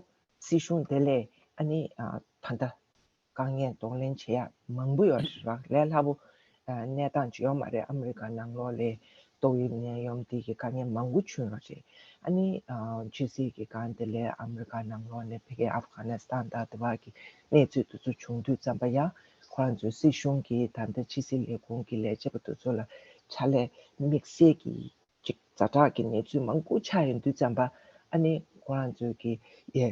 སྲིད་གཞུང་དེ་ལས་ཨ་ནི་ཨ་ད་ལྟ་དཀའ་ངལ་གདོང་ལེན་བྱེད་ཡག་མང་པོ་ཡོད་རེད་བ། ལས་སླ་པོ་ཨ་གནས་སྟངས་ཅིག་ཡོད་མ་རེད། ཨ་མི་རི་ཀ་ནང་ལོགས་ལ་ཏོག་དབྱིབས་ནད་ཡམས་དེ་གི་དཀའ་ངལ་མང་པོ་བྱུང་ཡོད་རེད། ཨ་ནི་ཨ་ཕྱི་སྲིད་ཀྱི་སྒང་དེ་ལས་ཨ་མི་རི་ཀ་ནང་ལོགས་ནས་ཕ་གི་ཨབ་གྷ་ནི་སི་ཐན་དང་དེ་བ་གི་གནས་ཚུལ་དེ་ཚོ་བྱུང་དུས་ཙམ་པ་ཡང་ཁོ་རང་ཚོའི་སྲིད་གཞུང་གིས་ད་ལྟ་ཕྱི་སྲིད་ལས་ཁུངས་ཀྱི་ལས་བྱེད་པ་དེ་ཚོ་ལ་ཕྱག་ལས་དམིགས་བསལ་གྱི་ཅིག་ཛ་དྲག་གི་གནས་ཚུལ་མང་པོ་ཆགས་ཡོང་དུས་ཙམ་པ་ཨ་ནི་ཁོ་རང་ཚོའི་གི་ཡེ་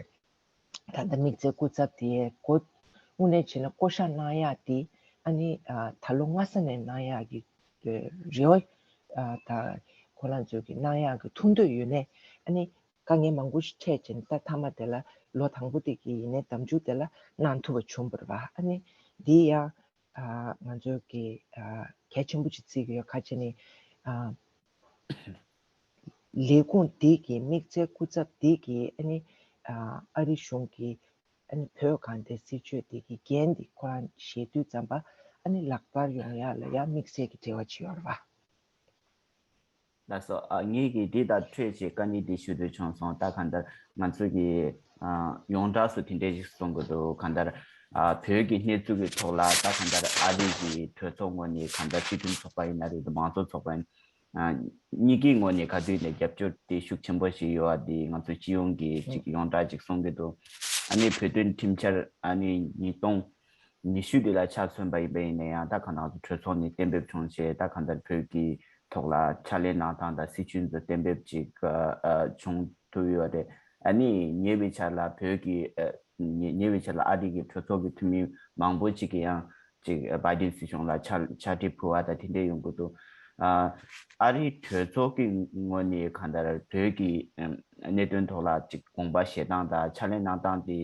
ད་ལྟ་དམིགས་བསལ་སྐུ་ཚབ་དེ་གོ་དངོས་གནས་བྱས་ན་བསྐོ་བཞག་གནང་ཡག་དེ་ཨ་ནི་ཨ་ད་ལོ་སྔ་ས་ནས་གནང་ཡག་གི་རེ་བ་ཨ་ད་ཁོ་རང་ཚོའི་གི་གནང་ཡག་གི་ཐུགས་འདོད་ཡོད་ནས་ཨ་ནི་དཀའ་ངལ་མང་པོ་ཞིག་འཕྲད་བྱས་ནས་ད་མཐའ་མ་དེ་ལ་ལོ་དང་པོ་དེ་གི་ཡིན་ནའི་ཟླ་མཇུག་དེ་ལ་གནང་ཐུབ་པ་བྱུང་བ་རེད་བ། ཨ་ནི་འདི་ཡང་ཨ་ང་ཚོ་གི་ཨ་གལ་ཆེན་པོ་ཅིག་བརྩི་གི་ཡོད། ག་རེ་བྱས་ནས་ཨ་ལས་ཁུངས་འདི་གི་དམིགས་བསལ་སྐུ་ཚབ་འདི་གི་ཨ་ནི་ཨ་ཨ་རི་གཞུང་གི་ཨ་ནི་བོད་གངས་ཏེ་སྲིད་བྱུས་འདི་གི་འགན་འདི་ཁོ་རང་བཞེས་དུས་ཙམ་པ་ཨ་ནི་ལག་བསྟར་ཡོང་ཡག་ལ་ཡང་དམིགས་བསལ་གྱི་རེ་བ་ཅིག་ཡོད་རེད་བ། ལགས་སོ། ཨ་ངེད་ཀྱིས་འདི་དང་འཕྲོས་བྱས་བཀའ་འདྲི་འདི་ཞུ་འདོད་བྱུང་སོང་། ད་གང་ལྟར་ང་ཚོ་གི་ཨ་ཡོངས་གྲགས་སུ་དེ་འདྲས་ཞིག་གསུང་གི་འདུག་གང་ལྟར་ཨ་བོད་ཀྱི་གནས་ཚུལ་གྱི་ཐོག་ལ་ད་གང་ལྟར་ཨ་རི་གི་གྲོས་ཚོགས་ངོས་ནས་གང་ལྟར་སྤྱི་མཐུན་ཚོགས་པ་ཡིན་ན་རེད་འདུག་མང་གཙོ་ཚོགས་པ་ཡིན་ཨ་གཉིས་ཀའི་ངོས་ནས་ག་དུས་ནས་རྒྱབ་སྐྱོར་དེ་ཤུགས་ཆེན་པོ་ཞིག་ཡོད་པ་དེ་ང་ཚོ་སྤྱི་ཡོངས་ཀྱི་ཅིག་ཡོངས་གྲགས་ཅིག་གསུང་གི་འདུག་ཨ་ནི་བོད་དོན་ཁྲིམས་འཆར་ཨ་ནི་ཉིས་སྟོང་ཉི་ཤུ་འདི་ལ་ཆ་མཚོན་པ་ཡིན་པ་ཡིན་ན་ཡང་ད་གང་ལྟར་གྲོས་ཚོགས་ནས་གཏན་འབེབས་བྱུང་བྱས་ད་གང་ལྟར་བོད་ཀྱི་ཐོག་ལ་ཕྱག་ལས་གནང་སྟངས་དང་སྲིད་བྱུས་ཚོ་གཏན་འབེབས་ཅིག་ཨ་ཨ་བྱུང་ཐུབ་ཡོད་རེད། ཨ་ནི་ཉེ་བའི་ཆར་ལ་བོད་ཀྱི་ཨ་ཉེ་ཉེ་བའི་ཆར་ལ་ཨ་རི་གི་གྲོས་ཚོགས་ཀྱི་འཐུས་མི་མང་པོ་ཅིག་གིས་ཡང་ཅིག་བྷའི་ཌེན་སྲིད་གཞུང་ལ་ཕྱག་ཕྱག་བྲིས་ཕུལ་བ་དང་དེ་འདྲས་ཡོང་གི་འདུག་ཨ་ཨ་རིའི་གྲོས་ཚོགས་ཀྱི་ངོས་ནས་གང་ལྟར་བོད་ཀྱི་ཨ་གནད་དོན་ཐོག་ལ་ཅིག་དགོངས་པ་བཞེས་སྟངས་དང་ཕྱག་ལས་གནང་སྟངས་དེ་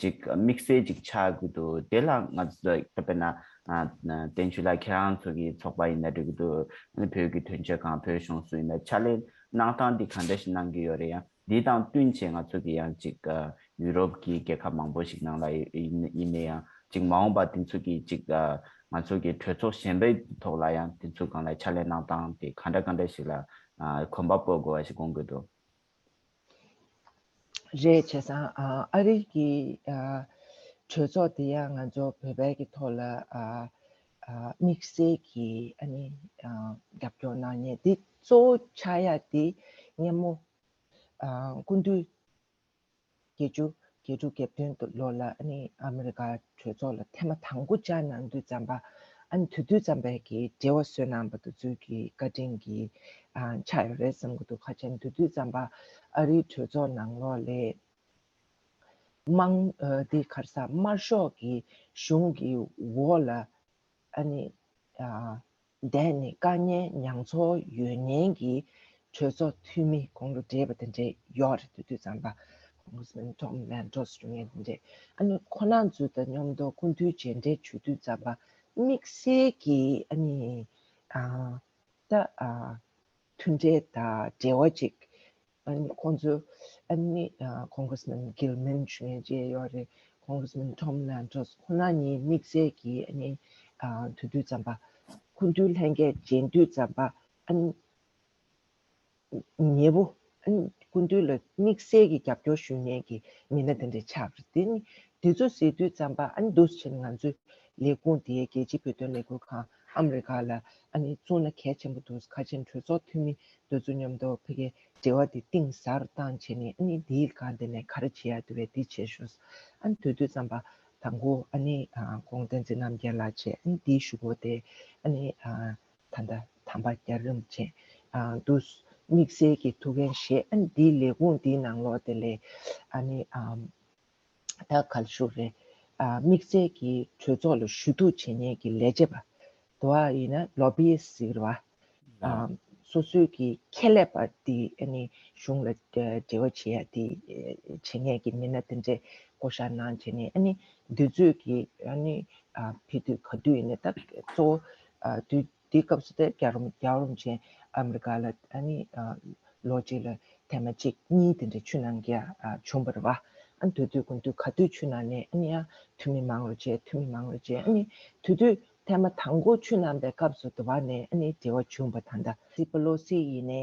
ཅིག་དམིགས་བསལ་ཅིག་ཆགས་ཀྱི་འདུག་དེ་ལ་ང་ཚོ་ད་དཔེར་ན་ཨ་བསྟན་ཆོས་ལགས་ཁྱེད་རང་ཚོ་གི་ཚོགས་པ་ཡིན་ན་འགྲིག་གི་འདུག་ཨ་ནི་བོད་ཀྱི་དོན་གཅོད་ཁང་བོད་གཞུང་སུ་ཡིན་ན་ཕྱག་ལས་གནང་སྟངས་འདི་ག་འདྲ་ཞིག་གནང་གི་ཡོད་རེད། ཡང་འདི་དང་བསྟུན་བྱས་ང་ཚོ་གི་ཡང་ཅིག་ཨ་ཡུ་རོབ་ཀྱི་རྒྱལ་ཁབ་མང་པོ་ཞིག་ནང་ལ་ཡིན་ཡིན་ན་ཡང་ཅིག་མ་འོངས་པ་འདི་ཚོ་གི་ཅིག་ཨ་ང་ཚོ་གི་གྲོས་ཚོགས་གཞན་པའི་ཐོག་ལ་ཡང་འདི་ཚོ་སྒང་ལ་ཕྱག་ལས་གནང་སྟངས་དེ་ག་འདྲ་ག་འདྲ་ཞིག་ལ་ཨ་གོམ་པ་སྤོ་དགོས་པ་ཞིག་དགོངས་ཀྱི་འདུག་རེད། བྱས་ཙང་ཨ་ཨ་རི་གི་ཨ་གྲོས་ཚོགས་དེ་ཡང་ང་ཚོ་བོད་པའི་གི་ཐོག་ལ་ཨ་ཨ་དམིགས་བསལ་གྱི་ཨ་ནི་ཨ་རྒྱབ་སྐྱོར་གནང་མཁན་དེ་གཙོ་བོ་ཆགས་ཡ་དེ་སྔ་མོ་ཨ་སྐུ་མདུན་བརྒྱད་ཅུ་གྱ་དྲུག་གྱ་བདུན་ལོ་ལ་ཨ་ནི་ཨ་མི་རི་ཀ་གྲོས་ཚོགས་ལ་ཐེངས་མ་དང་པོ་བཅར་གནང་དུས་ཙམ་པ་ཨ་ནི་དེ་དུས་ཙམ་པའི་གི་འབྲེལ་བ་བཟོས་གནང་པ་དེ་ཚོའི་གི་བཀའ་དྲིན་གྱི་ཨ་ཆགས་ཡོད་རེད་བསམ་གྱི་འདུག་ག་རེ་ཟེར་ན་དེ་དུས་ཙམ་པ་ཨ་རིའི་གྲོས་ཚོགས་ནང་ལོགས་ལ་དམངས་ཨ་དེ་ག་རེ་ཟ་དམར་ཤོག་གི་གཞུང་གི་འོག་ལ་ཨ་ནི་ཨ་བསྡད་ནས་དཀའ་ངལ་མྱངས་ཚོར་ཡོད་མཁན་གྱི་གྲོས་ཚོགས་འཐུས་མི་དགུང་ལོ་བགྲེས་པ་དེ་འདྲས་ཡོད་རེད། དེ་དུས་ཙམ་པ་Congressman Tom Lantos འབྱུང་མཁན་དེ་འདྲས། ཨ་ནི་ཁོ་རང་ཚོ་དང་མཉམ་དུ་སྐུ་མདུན་མཇལ་འཕྲད་བྱེད་དུས་ཙམ་པ་དམིགས་བསལ་གྱི་ཨ་ནི་ཨ་ད་ཨ་ མཐུན་འབྲེལ་དང་འབྲེལ་བ་ཅིག་ཨ་ནི་ཁོང་ཚོ་ཨ་ནི་ཨ་Congressman Gilman ཞུ་མཁན་ཅིག་ཡོད་རེད། Congressman Tom Lantos ཁོ་ན་གཉིས་དམིགས་བསལ་གྱིས་ཨ་ནི་ཨ་དེ་དུས་ཙམ་པ་སྐུ་མདུན་ལྷན་རྒྱས་མཇལ་དུས་ཙམ་པ་ཨ་ནི་ཉེ་བོ་ཨ་ནི་སྐུ་མདུན་ལ་དམིགས་བསལ་གྱི་རྒྱབ་སྐྱོར་ཞུ་མཁན་གྱི་མི་སྣ་དེ་འདྲ་ཆགས་རེད། དེ་ནི་དེ་ཚོ་ཟེར་དུས་ཙམ་པ་ཨ་ནི་འདུག་སེ་བྱས་ནས་ང་ཚོའི་ལས་ཁུངས་དེ་རྒྱལ་སྤྱིའི་བོད་དོན་ལས་འགུལ་ཁང་ཨ་མི་རི་ཀ་ལ་ཨ་ནི་བཙུགས་ན་གལ་ཆེན་པོ་འདུག་ཁ་ཆེན་གྲོས་ཚོགས་འཐུས་མི་དེ་ཚོ་མཉམ་དུ་ཕ་གིའི་འབྲེལ་བ་དེ་གཏིང་ཟབ་རུ་བཏང་བྱས་ནས་ཨ་ནི་དེའི་སྒང་དེ་ནས་ག་རེ་བྱེད་ཡ་འདུག་པས་དེ་བྱེད་ཤོག་ཨ་ནི་དེ་དུས་ཙམ་པ་དང་པོ་ཨ་ནི་ཨ་ཁོང་བསྟན་འཛིན་རྣམ་རྒྱལ་ལགས་བྱས་ཨ་ནི་དེའི་གཞུག་གུ་དེ་ཨ་ནི་ཨ་ད་ལྟ་དམ་པ་རྒྱལ་རིན་པོ་ཆེ་ཨ་དུ་དམིགས་བསལ་གྱི་ཐུགས་འགན་བཞེས་ཨ་ནི་དེའི་ལས་ཁུངས་དེའི་ནང་ལོགས་དེ་ལས་ཨ་ནི་ཨ་ད་ག་རེ་ཞུ་རེད། ཨ་དམིགས་བསལ་གྱི་གྲོས་ཚོགས་ལ་ཞུ་གཏུག་བྱེད་མཁན་གྱི་ལས་བྱེད་པ་དེ་བ་ཡིན་ན་lobbyist་ཟེར་བ། ཨ་སོ་སོའི་གི་ཁྱད་ལས་པ་དེ་ཨ་ནི་གཞུང་ལ་འབྲེལ་བ་བྱེད་ཡ་དེ་བྱེད་མཁན་གྱི་མི་སྣ་དེ་འདྲས་བསྐོ་བཞག་གནང་བྱས་ནས་ཨ་ནི་འདི་ཚོས་གི་ཨ་ནི་ཨ་ཕི་དུས་ག་དུས་ཡིན་ནའི་ད་གཙོ་བོ་ཨ་དུས་དེའི་སྐབས་སུ་ད་རྒྱལ་བ་རིན་རྒྱལ་བ་རིན་པོ་ཆེ་ཨ་མི་རི་ཀ་ལ་ཨ་ནི་ཨ་ལོ་གཅིག་ལ་ཐེངས་མ་གཅིག་གཉིས་དེ་འདྲ་ཆུ་ནང་གི་ཨ་བྱུང་བ་རེད་བ། ཨ་ནི་དེ་དུས་དགུན་དུས་ག་དུས་ཆུ་ནང་ནས་ཨ་ནི་ཡང་འཐུས་མི་མང་རུ་བྱས་འཐུས་མི་མང་རུ་བྱས་ཨ་ནི་དེ་དུས་ཐེངས་མ་དང་པོ་ཆུ་ནང་པའི་སྐབས་སུ་དེ་བ་ནས་ཨ་ནི་འབྲེལ་བ་བྱུང་བ་ད་ལྟ་སི་པེ་ལོ་སི་ཡིན་ནའི་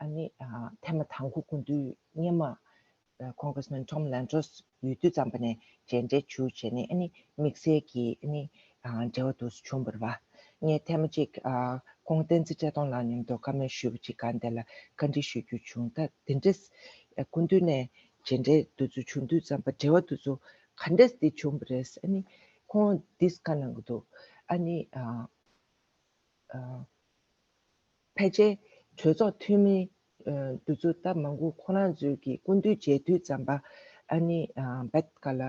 ཨ་ནི་ཨ་ཐེངས་མ་དང་པོ་དགུན་དུས་སྔོན་མ་Congressman Tom Lantos ཡོད་དུས་ཙམ་པ་ནས་མཇལ་འཕྲད་བྱུང་བྱས་ནས་ཨ་ནི་དམིགས་བསལ་གྱི་ཨ་ནི་ཨ་འབྲེལ་བ་དུ་བྱུང་བ་རེད་བ། ངས་ཐེངས་མ་གཅིག་ཨ་ཁོང་བསྟན་འཛིན་བཀྲས་མཐོང་ལགས་མཉམ་དུ་བཀའ་མོལ་ཞུས་པ་གཅིག་སྒང་དེ་ལ་བཀའ་འདྲི་ཞུ་རྒྱུ་བྱུང་། ད་དེ་འདྲས་སྐུ་མདུན་ནས་མཇལ་འཕྲད་དུ་ཚོ་བྱུང་དུས་ཙམ་པ་འབྲེལ་བ་དུ་ཚོ་ག་འདྲས་དེ་བྱུང་བ་རེད། ཨ་ནི་ཁོང་འདིས་བཀའ་གནང་གི་འདུག་ཨ་ནི་ཨ་ཨ་ཕལ་ཆེར་གྲོས་ཚོགས་འཐུས་མི་ཨ་དུ་ཚོ་ད་མང་པོ་ཁོ་རང་ཚོའི་གི་སྐུ་མདུན་མཇལ་དུས་ཙམ་པ་ཨ་ནི་ཨ་བད་ག་ལ་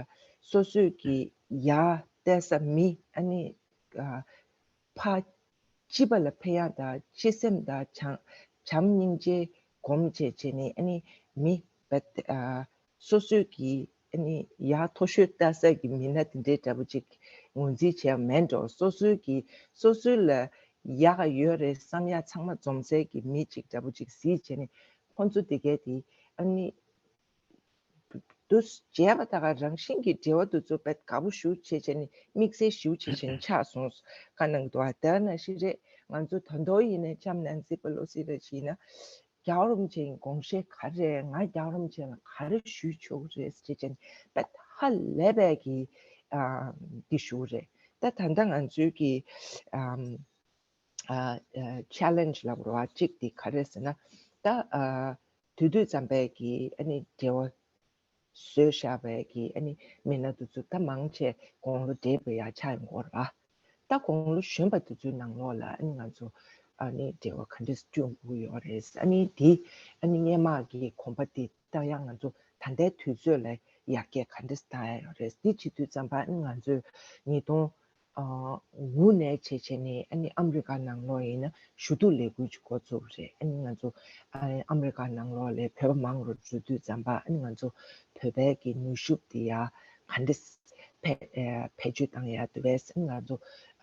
སོ་སོའི་གི་ཡ་བལྟས་ས་མི་ཨ་ནི་ཨ་ཕ་སྤྱི་པ་ལ་ཕན་ཡག་དང་སྤྱི་སེམས་དང་བྱམས་བྱམས་སྙིང་རྗེ་སྒོམ་བྱས་བྱས་ནས་ཨ་ནི་མི་བད་ཨ་སོ་སོའི་གི་ཨ་ནི་ཡག་མཐོ་ཤོས་ལྟ་ས་གི་མི་སྣ་དེ་འདྲའི་འདྲ་པོ་ཅིག་ངོས་འཛིན་བྱས་མེད་འགྲོ། སོ་སོའི་གི་སོ་སོའི་ལ་ཡག་ཡོད་རེད་བསམ་ཡག་ཚང་མ་འཛོམས་སའི་གི་མི་ཅིག་འདྲ་པོ་ཅིག་གཟིགས་བྱས་ནས་ཁོང་ཚོ་དེ་གས་དེ་ཨ་ནི། དུ་བྱས་པ་ད་ག་རང་བཞིན་གྱི་འབྲེལ་བ་དུ་ཚོ་དཔེ་དགའ་པོ་ཞུ་བྱེད་བྱས་ནས་དམིགས་བསལ་ཞུ་བྱེད་བྱེད་ནས་ཆགས་སོང་། ཁ་ནང་དུ་བ་དེ་ན་ཤི་རེད། ང་ཚོ་ད་དོ་ཡིན་ནས་ལྕམ་ནན་སི་པེ་ལོ་སི་རེ་ཞིག་ཡིན་ན་རྒྱལ་བ་རིན་པོ་ཆེའི་དགོངས་བཞེད་ག་རེ་ང་རྒྱལ་བ་རིན་པོ་ཆེ་ལ་ག་རེ་ཞུ་ཆོག་གི་རེད་ཟེར་བྱས་ནས་དཔེ་ཧ་ལས་པའི་གི་ཨ་འདི་ཞུ་རེད། ད་ད་ལྟ་ང་ཚོའི་གི་ཨམ། ཨ་ཨ་challenge་ལབ་རོགས་གཅིག་དེ་ག་རེ་ཟེར་ན་ད་ཨ་དུས་དུས་ཙམ་པའི་གི་ཨ་ནི་འབྲེལ་བ་བཟོས་བཞག་པའི་གི་ཨ་ནི་མི་སྣ་དེ་ཚོ་ད་མང་ཆེ་དགུང་ལོ་བགྲེས་པོ་ཡ་ཆགས་ཡོང་གི་ཡོད་རེད་བ། ད་དགུང་ལོ་གཞོན་པ་དེ་ཚོའི་ནང་ལོགས་ལ་ཨ་ནི་ང་ཚོ་ཨ་ནི་འབྲེལ་བ་ག་འདྲས་བསྐྲུན་དགོས་ཡོད་རེད། ཨ་ནི་དེ་ཨ་ནི་སྔོན་མ་གི་གོམ་པ་དེ་ད་ཡང་ང་ཚོ་ད་ལྟའི་དུས་ཚོད་ལ་ཡར་རྒྱས་ག་འདྲས་བཏང་ཡ་ཡོད་རེད། དེ་བྱེད་དུས་ཙམ་པ་ཨ་ནི་ང་ཚོས་ཉིས་སྟོང་ཨ་དགུ་ནས་བྱས་བྱས་ནས་ཨ་ནི་ཨ་མི་རི་ཀ་ནང་ལོགས་ཡིན་ན་ཞུ་གཏུག་ལས་འགུལ་ཅིག་འགོ་བཙུགས་རེད། ཨ་ནི་ང་ཚོ་ཨ་ཨ་མི་རི་ཀ་ནང་ལོགས་ལ་བོད་པ་མང་རུ་འགྲོ་དུས་ཙམ་པ་ཨ་ནི་ང་ཚོ་བོད་པའི་གི་ནུས་ཤུགས་དེ་ཡ་ག་འདྲས་བེད་ཨ་བེད་སྤྱོད་བཏང་ཡ་དེ་བས་ཨ་ནི་ང་ཚོ་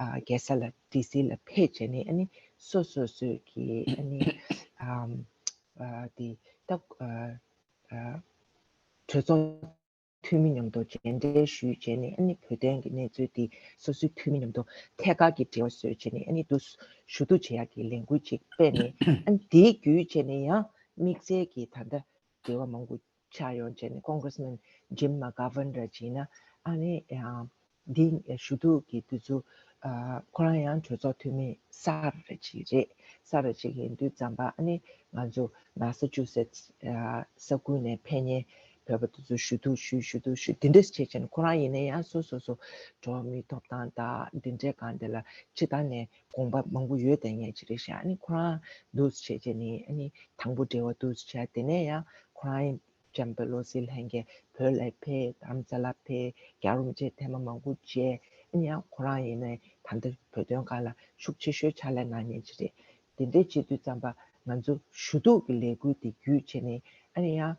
ཨ་རྒྱལ་ས་ལ་ཌི་སི་ལ་ཕེབས་བྱས་ནས་ཨ་ནི་སོ་སོ་སོའི་གི་ཨ་ནི་ཨམ་ཨ་དེ་ད་ཨ་ཨ་གྲོས་ཚོགས་འཐུས་མི་མཉམ་དུ་མཇལ་འཕྲད་ཞུས་བྱས་ནས་ཨ་ནི་བོད་དོན་གྱི་གནས་ཚུལ་འདི་སོ་སོའི་འཐུས་མི་མཉམ་དུ་ཐད་ཀར་གྱི་འབྲེལ་བ་བཟོས་བྱས་ནས་ཨ་ནི་འདུ་ཞུ་གཏུག་བྱེད་ཡག་གི་ལས་འགུལ་ཅིག་སྤེལ་ནས་ཨ་ནི་དེའི་བརྒྱུད་བྱས་ནས་ཡང་དམིགས་བསལ་གྱི་ད་ལྟ་འབྲེལ་བ་མང་པོ་ཆགས་ཡོང་བྱས་ནས་Congressman Jim McGovern་ར་བྱས་ན་ཨ་ནི་ཡང་འདི་ཞུ་གཏུག་གི་དུས་ཚོད་ཨ་ཁོ་རང་ཡང་གྲོས་ཚོགས་འཐུས་མི་གསར་ར་ཅིག་རེད། གསར་ར་ཅིག་ཡིན་དུས་ཙམ་པ་ཨ་ནི་ང་ཚོ་Massachusetts་ཨ་ས་ཁུལ་ནས་ཕེབས་མཁན་བོད་པ་དེ་ཚོ་ཞུ་གཏུག་ཞུ་ཞུ་གཏུག་ཞུ་དེ་འདྲས་བྱས་བྱས་ནས་ཁོ་རང་ཡིན་ན་ཡང་སོ་སོ་སོ་འགྲོ་བ་མིའི་ཐོབ་ཐང་དང་དེ་འདྲས་སྒང་དེ་ལ་སྤྱི་བཏང་ནས་དགོངས་པ་མང་པོ་ཡོད་བསྡད་མཁན་ཅིག་རེད་ཤག་ཨ་ནི་ཁོ་རང་འདུག་བྱས་བྱས་ནས་ཨ་ནི་དང་པོ་འབྲེལ་བ་འདུག་བྱས་དེ་ནས་ཡང་ཁོ་རང་ལྕམ་པེ་ལོ་སི་ལྷན་རྒྱས་བོད་ལ་ཕེབས་རྡ་རམ་ས་ལ་ཕེབས་རྒྱལ་བ་རིན་པོ་ཆེ་ཐེངས་མ་མང་པོ་མཇལ། ཨ་ནི་ཡང་ཁོ་རང་ཡིན་ནའི་ད་ལྟ་བོད་དོན་སྒང་ལ་ཤུགས་ཆེ་ཤོས་ཕྱག་ལས་གནང་མཁན་ཅིག་རེད། དེ་འདྲའི་བྱེད་དུས་ཙམ་པ་ང་ཚོ་ཞུ་གཏུག་གི་ལས་འགུལ་དེ་བརྒྱུད་བྱས་ནས་ཨ་ནི་ཡང་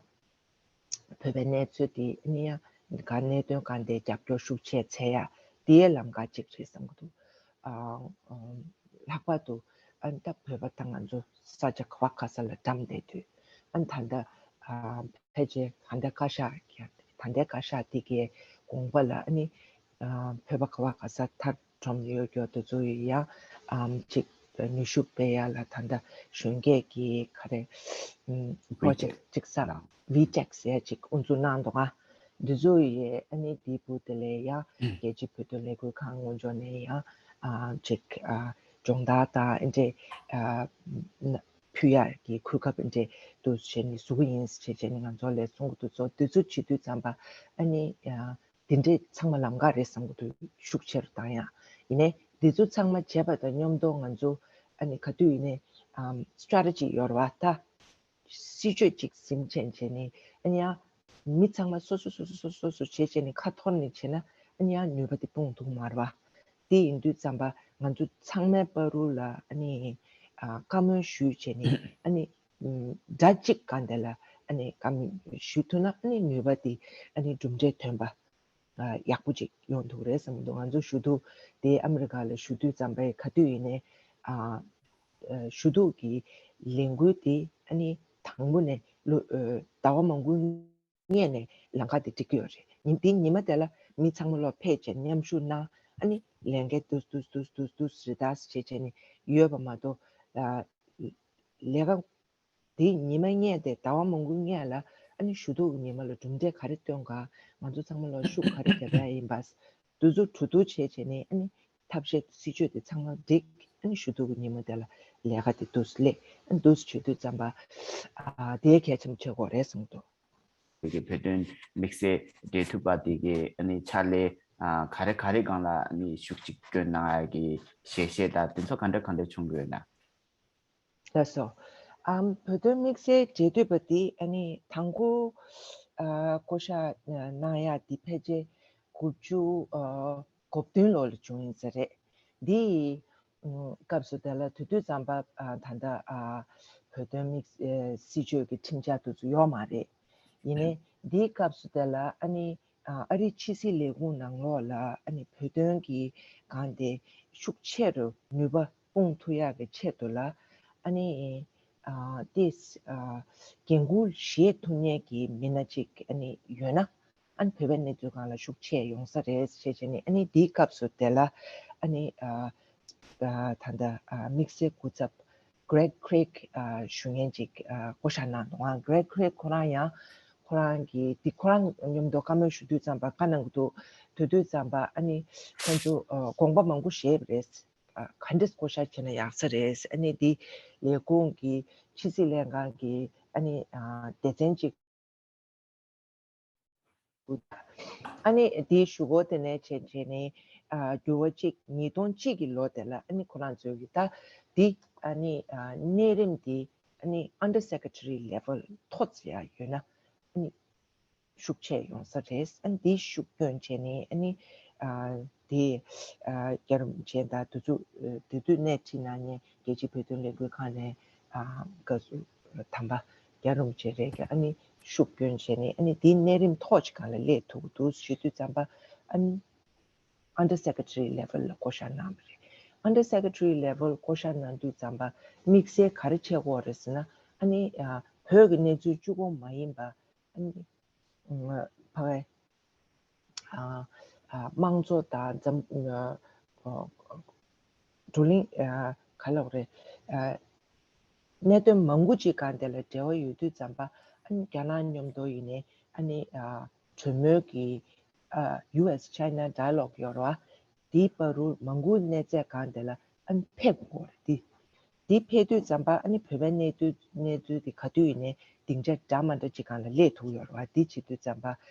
བོད་པའི་གནས་ཚུལ་དེ་ཨ་ནི་ཡང་ག་གནད་དོན་གང་དེ་རྒྱབ་སྐྱོར་ཤུགས་ཆེ་འཚོལ་ཡ་དེའི་ལམ་ཁ་ཅིག་རེད་བསམ་གྱི་འདུག་ཨ་ཨ་ལྷག་པར་དུ་ ཨ་ནི་ད་བོད་པ་དང་ང་ཚོ་ས་ཆ་ག་བ་ག་ས་ལ་འགྲམ་བསྡད་དུས། ཨ་ནི་ད་ལྟ་ཨ་ཕལ་ཆེར་ད་ལྟའི་བཀའ་ཤག་གི་ད་ལྟའི་བཀའ་ཤག་དེ་གའི་དགོངས་པ་ལ། ཨ་ནི་ཨ་བོད་པ་ག་བ་ག་ས་མཐར་གྲོམ་ཡོད་རྒྱུ་དེ་ཚོ་ཡང་ཨམ་ཅིག་ནུས་ཤུགས་སྤེལ་ཡ་ལ། ད་ལྟ་གཞོན་སྐྱེས་ཀྱི་ག་རེ་ཨམ་པྲོ་ཇེག་ཅིག་ས་ལ་ཝི་ཊེག་ཟེར་ཡ་ཅིག་དབུ་འཛུགས་གནང་འདུག་ག་འདི་ཚོ་ཡི་ཨ་ནི་དེའི་བུ་དེ་ལས་ཡང་རྒྱལ་སྤྱིའི་བོད་དོན་ལས་འགུལ་ཁང་ངོས་ཕྱོགས་ནས་ཡང་ཨ་ཅིག་ཨ་སྦྱོང་བརྡར་དང་ཨེ་འདྲས་ཨ་ཕུལ་ཡ་གི་གོ་སྐབས་ཨེ་འདྲས་འདུག་བྱས་ནས་བཟོ་གི་ཡིན་ཟེར་བྱས་ནས་ང་ཚོ་ལ་གསུང་གི་འདུག་ཚོ། དེ་ཚོ་བྱེད་དུས་ཙམ་པ་ཨ་ནི་ཨ་དེ་འདྲས་ཚང་མ་ལམ་ཁ་རེད་བསམ་གི་འདུག་ཤུགས་ཆེ་རུ་བཏང་ཡ། ཡིན་ནའི་དེ་ཚོ་ཚང་མ་བྱས་པ་དང་མཉམ་དུ་ང་ཚོ་ཨ་ནི་ག་དུས་ཡིན་ནའི་ཨམ་སི་ཊེ་རེ་ཊི་ཇི་ཡོད་རེད་བ། ད་སྲིད་བྱུས་ཅིག་ཟིན་བྱས་བྱས་ནས། ཨ་ནི་ཡང་མི་ཚང་མ་སོ་སོ་སོ་སོ་སོ་སོ་བྱས་བྱས་ནས་ཁ་འཐོར་ནས་བྱས་ན། ཨ་ནི་ཡང་ནུས་པ་དེ་སྤུངས་ཐུབ་མ་རེད་བ། དེ་ཡིན་དུས་ཙམ་པ་ང་ཚོ་ཚང་མའི་བར་དུ་ལ་ཨ་ནི་ཨ་བཀའ་མོལ་ཞུས་བྱས་ནས། ཨ་ནི་ཨམ་སྒྲ་གཅིག་སྒང་དེ་ལ་ཨ་ནི་བཀའ་མོལ་ཞུ་ཐུབ་ན། ཨ་ནི་ནུས་པ་དེ་ཨ་ནི་གྲུབ་འབྲས་ཐོན་པ་ཨ་ཡག་པོ་ཅིག་ཡོང་ཐུབ་རེད་བསམ་གྱི་འདུག་ང་ཚོ་ཞུ་གཏུག་དེ་ཨ་མི་རི་ཀ་ལ་ཞུ་དུས་ཙམ་པ་ག་དུས་ཡིན་ནའི་ཨ་ཨ་ཞུ་གཏུག་གི་ལས་འགུལ་དེ་ཨ་ནི་དང་པོ་ནས་ལོ་ཨ་ཟླ་བ་མང་པོའི་སྔོན་ནས་ལམ་ཁ་དེ་སྒྲིག་གི་ཡོད་རེད། ཉིན་དེ་ཉི་མ་དེ་ལ་མི་ཚང་མ་ལོག་ཕེབས་བྱས་མཉམ་ཞུགས་གནང་། ཨ་ནི་ལས་འགན་ཏུས་ཏུས་ཏུས་ཏུས་ཏུས་རེ་ཏཱས་བྱས་བྱས་ནས་ཡོད་པ་མ་གཏོགས། ཨ་ལས་ཀ་དེ་ཉི་མ་སྔོན་དེ་ཟླ་བ་མང་པོའི་སྔོན་ལ་ཨ་ནི་ཞུ་གཏུག་གི་ཉི་མ་ལ་གྲུབ་འབྲས་ག་རེ་བཏོན་ག་ང་ཚོ་ཚང་མ་ལ་ཤུགས་ག་རེ་རྒྱབ་ཡ་ཡིན་པ། དུས་ཚོད་གྲོས་བསྡུར་བྱས་བྱས་ནས། ཨ་ནི་ཐབས་ཤེས་སྲིད་བྱུས་དེ་ཚང་མ་སྒྲིག་ཨ་ནི་ཞུ་གཏུག་གི་ཉི་མ་དེ་ལ་ལས་ཀ་དེ་དུས་སླེབས། ཨ་ནི་དུས་བྱེད་དུས་ཙམ་པ་ཨ་དེ་གལ་ཆེན་པོ་ཆགས་ཀྱི་རེད་བསམ་གྱི་འདུག་དེ་གའི་བོད་དོན་དམིགས་བསལ་འབྲེལ་མཐུད་པ་དེ་གའི་ཨ་ནི་ཕྱག་ལས་ཨ་ག་རེ་ག་རེ་སྒང་ལ་ཨ་ནི་ཤུགས་ཅིག་སྐྱོན་གནང་ཡ་གི་ཞལ་བཞེས་དང་དེ་ཚོ་ག་འདྲ་ག་འདྲ་བྱུང་ཡོད་ན། ལགས་སོ། ཨམ་བོད་དོན་དམིགས་བསལ་འབྲེལ་མཐུད་པ་འདི་ཨ་ནི་དང་པོ་ཨ་བསྐོ་བཞག་གནང་ཡ་འདི་ཕལ་ཆེར་དགུ་བཅུ་ཨ་གོ་བདུན་ལོ་ལ་བྱུང་ཡིན་ས་རེད། འདི་ཨམ་སྐབས་སུ་དེ་ལ་དུས་དུས་ཙམ་པ་ཨ་ད་ལྟ་ཨ་བོད་དོན་དམིགས་ཨ་སྲིད་བྱུས་ཀྱི་ཁྲིམས་འཆར་དེ་ཚོ་ཡོད་མ་རེད། ཡིན་ནའི་འདིའི་སྐབས་སུ་དེ་ལ་ཨ་ནི་ཨ་ཨ་རིའི་ཕྱི་སྲིད་ལས་ཁུངས་ནང་ལོགས་ལ་ཨ་ནི་བོད་དོན་གྱི་སྒང་དེ་ཤུགས་ཆེ་རུ་ནུས་པ་སྤུངས་ཐུབ་ཡག་གི་ཆེད་དུ་ལ། ཨ་ནི་ཨ་ཏིས་ཨ་འགན་འཁུར་བཞེས་ཐུབ་མཁན་གྱི་མི་སྣ་ཅིག་ཨ་ནི་ཡོད་ན། ཨ་ནི་བོད་པའི་གནས་ཚུལ་སྒང་ལ་ཤུགས་ཆེ་ཡོང་ས་རེད་ཟེར་བྱས་ནས། ཨ་ནི་འདིའི་སྐབས་སུ་དེ་ལ་ཨ་ནི་ཨ་ཨ་ད་ལྟ་ཨ་དམིགས་བསལ་སྐུ་ཚབ་Greg Craig ཨ་ཞུ་མཁན་ཅིག་ཨ་བསྐོ་བཞག་གནང་འདུག་ཨ་Greg Craig ཁོ་རང་ཡང་ཁོ་རང་གི་འདི་ཁོ་རང་མཉམ་དུ་བཀའ་མོལ་ཞུ་དུས་ཙམ་པ་བཀའ་གནང་གི་འདུག་དུས་དུས་ཙམ་པ་ཨ་ནི་ཁོང་ཚོ་ཨ་དགོངས་པ་མང་པོ་བཞེས་པ་རེད། ཨ་ག་འདྲས་བསྐོ་བཞག་བྱས་ན་ཡག་ས་རེད། ཨ་ནི་འདི་ལས་ཁུངས་ཀྱི་ཕྱི་སྲིད་ལྷན་ཁང་གི་ཨ་ནི་ཨ་སྡེ་ཚན་ཅིག་ཨ་ནི་དེའི་གཞུག་གུ་དེ་ནས་བྱས་བྱས་ནས་ཨ་འགྱུར་བ་གཅིག་ཉིས་སྟོང་གཅིག་གི་ལོ་དེ་ལ་ཨ་ནི་ཁོ་རང་ཚོའི་གི་ད་འདི་ཨ་ནི་ཨ་གནས་རིམ་འདི་ཨ་ནི་Under Secretary level མཐོ་ཙམ་ཡང་ཡོད་ན་ཨ་ནི་ཤུགས་ཆེ་ཡོང་ས་རེད། ཨ་ནི་འདི་ཤུགས་སྐྱོན་བྱས་ནས་ཨ་ནི་ཨ་དེ་ཨ་རྒྱ་རོམ་ཆེན་དང་དུས་ཚོད་དེ་དུས་སྣེ་ཁྲིད་གནང་མཁན་རྒྱལ་སྤྱིའི་བོད་དོན་ལས་འགུལ་ཁང་ནས་ཨ་དགའ་བསུ་དམ་པ་རྒྱ་རོམ་ཆེན་རེད་ཀྱི་ཨ་ནི་ཤུགས་སྐྱོན་བྱས་ནས་ཨ་ནི་དེའི་གནས་རིམ་མཐོ་ཅིག་སྒང་ལ་སླེབས་ཐུབ་ཀྱི་འདུག་ཞུ་དུས་ཙམ་པ། ཨ་ནི་Under Secretary level ལ་བསྐོ་བཞག་གནང་བ་རེད། Under Secretary level བསྐོ་བཞག་གནང་དུས་ཙམ་པ་དམིགས་བསལ་ག་རེ་བྱེད་དགོས་རེད་ཟེར་ན། ཨ་ནི་ཨ་བོད་ཀྱི་གནས་ཚུལ་གཅིག་པོ་མ་ཡིན་པ། ཨ་ནི་ཕ་གི་ཨ་ཨ་དམངས་གཙོ་དང་འཛམ་ཨ་བགྲོ་གླེང་ཨ་ག་ལབ་དགོས་རེད། ཨ་གནད་དོན་མང་པོ་ཅིག་སྒང་དེ་ལ་འབྲེལ་བ་ཡོད་དུས་ཙམ་པ། ཨ་ནི་རྒྱ་ནག་མཉམ་དུ་ཡིན་ནའི་ཨ་ནི་ཨ་གྲོས་མོལ་གྱི་ཨ་ཡུ་ཨེས་ཅའི་ན་ཌའི་ལོག་ཡོད་རེད་བ། དེའི་བར་དུ་མང་པོའི་གནས་ཚད་སྒང་དེ་ལ་ཨ་ནི་ཕེབས་དགོས་རེད། དེ་དེ་ཕེབས་དུས་ཙམ་པ་ཨ་ནི་བོད་པའི་གནས་ཚུལ་གནས་ཚུལ་དེ་ག་དུས་ཡིན་ནའི་སྡིངས་ཆ་འདྲ་མ་འདྲ་ཅིག་སྒང་ལ་སླེབས་ཐུབ་ཡོད་རེད་བ། དེ་བྱེད་དུས་ཙམ་པ་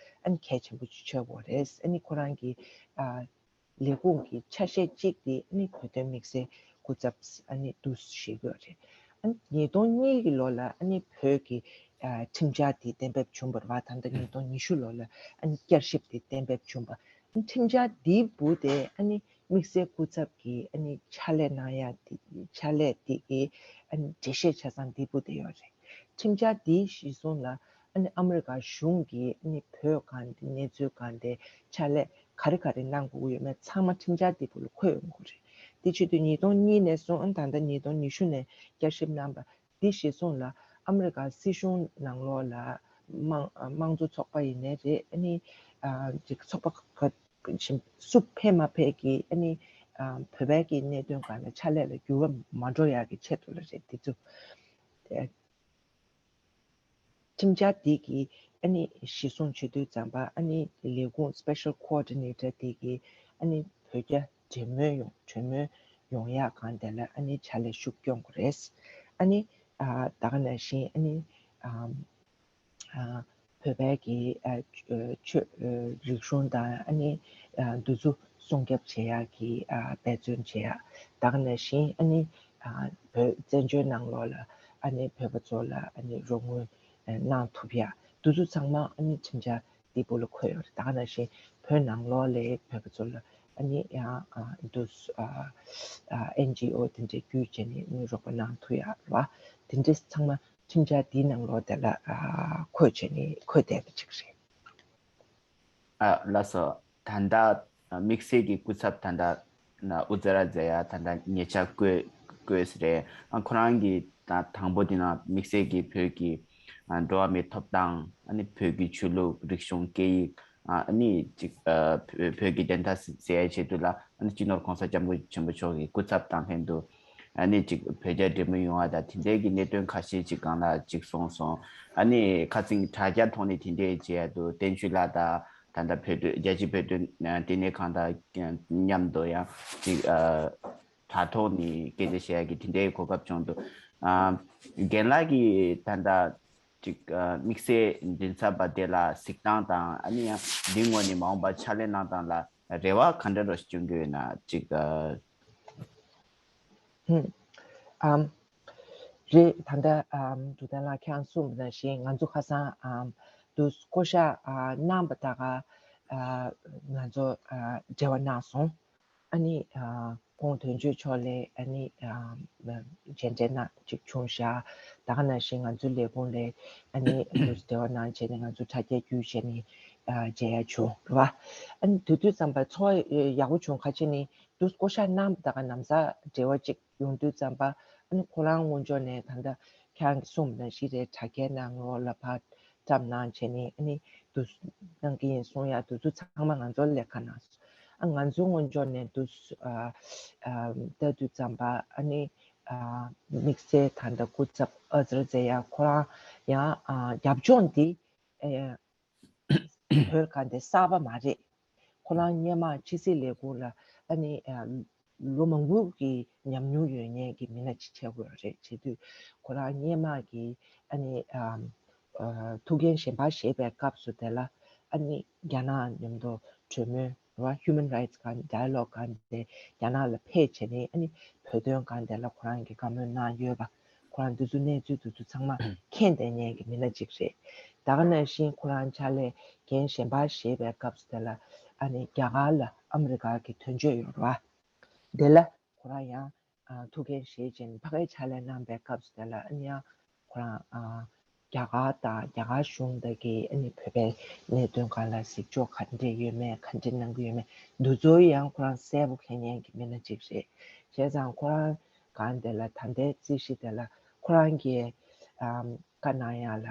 ཨ་ནི་གལ་ཆེན་པོ་ཅིག་ཆགས་དགོས་རེད། ཨ་ནི་ཁོ་རང་གི་ཨ་ལས་ཁུངས་ཀྱི་ཆ་ཤས་གཅིག་དེ་ཨ་ནི་བོད་དོན་དམིགས་བསལ་སྐུ་ཚབ་ཨ་ནི་འདུག་བཞེས་ཀྱི་ཡོད་རེད། ཨ་ནི་ཉིས་སྟོང་གཉིས་ཀྱི་ལོ་ལ་ཨ་ནི་བོད་ཀྱི་ཨ་ཁྲིམས་འཆར་དེ་གཏན་འབེབས་བྱུང་བ་རེད་བ། ད་ལྟ་ཉིས་སྟོང་ཉི་ཤུ་ལོ་ལ་ཨ་ནི་བསྐྱར་ཞིབ་དེ་གཏན་འབེབས་བྱུང་བ། ཨ་ནི་ཁྲིམས་འཆར་འདིའི་སྦུག་དེ་ཨ་ནི་དམིགས་བསལ་སྐུ་ཚབ་ཀྱི་ཨ་ནི་ཕྱག་ལས་གནང་ཡ་དེ་ཕྱག་ལས་དེ་གི་ཨ་ནི་འགྲེལ་བཤད་ཆ་ཚང་འདིའི་སྦུག་དེ་ཡོད་རེད། ཁྲིམས་འཆར་འདིའི་གཞི་བཟུང་ལ་ཨ་ནི་ཨ་མི་རི་ཀ་གཞུང་གིས་ཨ་ནི་བོད་སྒང་དེ་གནས་ཚུལ་སྒང་དེ་ཕྱག་ལས་ག་རེ་ག་རེ་གནང་དགོས་ཀྱི་ཡོད་མེད་ཚང་མ་ཁྲིམས་འཆར་འདིའི་སྦུག་ལ་འཁོད་ཡོང་གི་རེད། དེ་བྱེད་དུས་ཉིས་སྟོང་གཉིས་ནས་བཟུང་ཨ་ནི་ད་ལྟ་ཉིས་སྟོང་ཉི་ཤུ་ནས་བསྐྱར་ཞིབ་གནང་པ་འདི་གཞིར་བཟུང་ལ་ཨ་མི་རི་ཀ་སྲིད་གཞུང་ནང་ལོགས་ལ་དམངས་དམངས་གཙོ་ཚོགས་པ་ཡིན་ནའི་རེད། ཨ་ནི་ཅིག་ཚོགས་པ་ག་ཅིག་སུ་ཕེབས་མ་ཕེབས་ཀྱི་ཨ་ནི་བོད་པའི་གི་གནད་དོན་སྒང་ལ་ཕྱག་ལས་ལ་འགྱུར་བ་མ་འགྲོ་ཡག་གི་ཆེད་དུ་ལ་རེད། དེ་ཚོ། ཁྲིམས་འཆར་འདི་གི་ཨ་ནི་གཞི་བཟུང་བྱེད་དུས་ཙམ་པ་ཨ་ནི་ལས་ཁུངས་Special Coordinator་འདི་གི་ཨ་ནི་བོད་རྒྱ་འབྲེལ་མོལ་ཡོང་གྲོས་མོལ་ཡོང་ཡག་སྒང་དེ་ལ་ཨ་ནི་ཕྱག་ལས་ཤུགས་སྐྱོན་དགོས་རེད། ཨ་ནི་ཨ་ད་ག་ནང་བཞིན་ཨ་ནི་ཨ་ཨ་བོད་པའི་གི་ཨ་ཆོས་ཨ་རིག་གཞུང་དང་ཨ་ནི་ཨ་འདི་ཚོ་སྲུང་སྐྱོབ་བྱེད་ཡག་གི་ཨ་འབད་བརྩོན་བྱེད་ཡག་ད་ག་ནང་བཞིན་ཨ་ནི་ཨ་བོད་བཙན་བྱོལ་ནང་ལོགས་ལ་ཨ་ནི་བོད་པ་ཚོ་ལ་ཨ་ནི་རོགས་དངུལ་ཨ་གནང་ཐུབ་ཡག་འདི་ཚོ་ཚང་མ་ཨ་ནི་ཁྲིམས་འཆར་འདི་བོ་ལ་འཁོད་ཡོད་རེད། ད་ག་ནང་བཞིན་བོད་ནང་ལོགས་ལ་བོད་པ་ཚོ་ལ་ཨ་ནི་ཡང་ཨ་འདུ་ཨ་ཨ་ཨེན་ཇི་ཨོ་དེ་འདྲའི་བརྒྱུད་བྱས་ནས་ཨ་ནི་རོགས་པ་གནང་ཐུབ་ཡག་རེད་བ། དེ་འདྲ་ཚང་མ་ཁྲིམས་འཆར་འདིའི་ནང་ལོགས་དེ་ལ་ཨ་འཁོད་བྱས་ནས་འཁོད་བསྡད་པ་ཅིག་རེད། ཨ་ལགས་སོ། ད་ལྟ་དམིགས་བསལ་གྱི་སྐུ་ཚབ་ད་ལྟ་ཨུ་ཛ་ར་ཛ་ཡ་ད་ལྟ་ཉེ་ཆར་བསྐོས་བསྐོས་ཟེར་རེད། ཨ་ཁོ་རང་གིས་ད་དང་པོ་དེ་ན་དམིགས་བསལ་གྱི་བོད་ཀྱི་ཨ་འགྲོ་བ་མིའི་ཐོབ་ཐང་ཨ་ནི་བོད་ཀྱི་ཆོས་ལུགས་རིག་གཞུང་སྐད་ཡིག་ཨ་ནི་ཅིག་ཨ་བོད་བོད་ཀྱི་བདེན་མཐའ་གསལ་ཡའི་ཆེད་དུ་ལ་ཨ་ནི་སྤྱི་ནོར་གོང་ས་སྐྱབས་མགོན་ཆེན་པོ་མཆོག་གི་སྐུ་ཚབ་དང་ལྷན་དུ་ཨ་ནི་ཅིག་བོད་རྒྱ་འབྲེལ་མོལ་ཡོང་བ་དང་དེ་འདྲའི་གི་གནད་དོན་ཁ་ཤས་ཅིག་སྒང་ལ་ཅིག་གསུངས་སོང་། ཨ་ནི་ཁ་སང་དྲ་རྒྱ་ཐོག་ནས་དེ་འདྲའི་བྱས་ཡ་འདུག་བསྟན་ཆོས་ལགས་དང་ད་ལྟ་བོད་དོན་རྒྱལ་སྤྱིའི་བོད་དོན་ལྟེ་གནས་ཁང་དང་མཉམ་དུ་ཡང་ཅིག་ཨ་དྲ་ཐོག་ནས་སྐད་ཆ་བཤད་ཡ་གི་དེ་འདྲའི་གོ་སྐབས་བྱུང་འདུག་ཨ་རྒན་ལགས་ཀྱིས་ད་ལྟ་ཅིག་ཨ་དམིགས་བསལ་མགྲིན་ཚབ་པ་དེ་ལ་གཟིགས་སྟངས་དང་ཨ་ནི་ཡང་འདི་ངོས་ནས་མ་འོངས་པར་ཕྱག་ལས་གནང་སྟངས་ལ་རེ་བ་ག་འདྲ་རོ་ཞིག་བསྐྱོན་གྱི་ཡོད་ན་ཅིག་ཨ། ཧུམ། ཨམ། རེད། ད་ལྟ་ཨམ་འབྲུག་ཐར་ལགས་ཁྱེད་རང་གསུངས་པ་ནང་བཞིན་ང་ཚོ་ཁ་སང་ཨམ་དུ་བསྐོ་བཞག་ཨ་གནང་པ་ད་ག་ཨ་ང་ཚོ་ཨ་འབྲེལ་བ་གནང་སོང་། ཨ་ནི་ཨ་ཁོང་དོན་གཅོད་མཆོག་ལ་ཨ་ནི་ཨ་མཇལ་འཕྲད་གནང་ཅིག་བྱུང་ཤག་ད་ག་ནང་བཞིན་ང་ཚོའི་ལས་ཁུངས་ལ་ཨ་ནི་འབྲེལ་བ་གནང་བྱས་ནས་ང་ཚོ་དྲ་རྒྱ་བརྒྱུད་བྱས་ནས་ཨ་མཇལ་ཡ་བྱུང་རེད་བ། ཨ་ནི་དེ་དུས་ཙམ་པ་ཚོར་བ་ཡག་པོ་བྱུང་། ཁ་ཆེ་ནི་དུ་བསྐོ་བཞག་གནང་པ་ད་ག་ལམ་སང་འབྲེལ་བ་ཅིག་ཡོང་དུས་ཙམ་པ་ཨ་ནི་ཁོ་རང་སྔོན་ཕྱོགས་ནས་ད་ལྟ་ཁྱེད་རང་གིས་གསུངས་པ་ནང་བཞིན་རེད། དྲ་རྒྱའི་ནང་ལོགས་ལ་ཕར་བཀྲམ་གནང་བྱས་ནས་ཨ་ནི་དུ་གནང་གི་ཡིན་གསུང་ཡ་དུ་ཚོ་ཚང་མ་ང་ཚོར་ལས་ཀ་གནང་སོང་། ཨ་ང་ཚོའི་སྔོན་ཕྱོགས་ནས་དུ་ཨ་ཨ་ལྟ་དུས་ཙམ་པ་ཨ་ནི་ཨ་དམིགས་བསལ་ད་ལྟ་སྐུ་ཚབ་ཨ་ཙི་ར་ཛེ་ཡ་ཁོ་རང་ཡང་ཨ་རྒྱབ་ལྗོངས་འདི་ཨེ་བོད་ག་འདི་གསར་པ་མ་རེད། ཁོ་རང་སྔོན་མ་ཕྱི་སྲིད་ལས་ཁུངས་ལ་ཨ་ནི་ཨ་ལོ་མང་པོ་གི་ཉམས་མྱོང་ཡོད་མཁན་གྱི་མི་སྣ་ཅིག་ཆགས་ཀྱི་ཡོད་རེད། བྱེད་དུས་ཁོ་རང་སྔོན་མ་གི་ཨ་ནི་ཨ་ཨ་ཐུགས་འགན་གཞན་པ་བཞེས་པའི་སྐབས་སུ་དེ་ལ་ཨ་ནི་རྒྱ་ནག་མཉམ་དུ་གྲོས་མོལ་བ་Human Rights་སྒང་Dialogue་སྒང་དེ་རྒྱ་ནག་ལ་ཕེབས་བྱས་ནས་ཨ་ནི་བོད་དོན་སྒང་དེ་ལ་ཁོ་རང་གིས་བཀའ་མོལ་གནང་ཡོད་པ། ཁོ་རང་འདི་ཚོ་གནས་ཚུལ་འདི་ཚོ་ཚང་མ་མཁྱེན་བསྡད་མཁན་གྱི་མི་སྣ་ཅིག་རེད། ད་ག་ནང་བཞིན་ཁོ་རང་ཕྱག་ལས་འགན་གཞན་པ་བཞེས་པའི་སྐབས་སུ་དེ་ལ་ཨ་ནི་རྒྱ་གར་ལ་ཨ་མི་རི་ཀ་གི་དོན་གཅོད་ཡོད་རེད་བ། དེ་ལ་ཁོ་རང་ཡང་ཨ་ཐུགས་འགན་བཞེས་བྱས་ནས་ཕ་གིར་ཕྱག་ལས་གནང་པའི་སྐབས་སུ་དེ་ལ་ཨ་ནི་ཡང་ཁོ་རང་ཨ་རྒྱ་གར་དང་རྒྱ་གར་གཞུང་དང་གི་ཨ་ནི་བོད་པའི་གནད་དོན་སྒང་ལ་གཟིགས་ཕྱོགས་ག་འདྲས་ཡོད་མེད་ག་འདྲས་གནང་གི་ཡོད་མེད་འདི་ཚོ་ཡང་ཁོ་རང་གསལ་པོ་མཁྱེན་མཁན་གྱི་མི་སྣ་ཅིག་རེད། བྱས་ཙང་ཁོ་རང་སྒང་དེ་ལ་ད་ལྟའི་རྩིས་གཞི་དེ་ལ་ཁོ་རང་གིས་ཨམ་བཀའ་གནང་ཡག་ལ་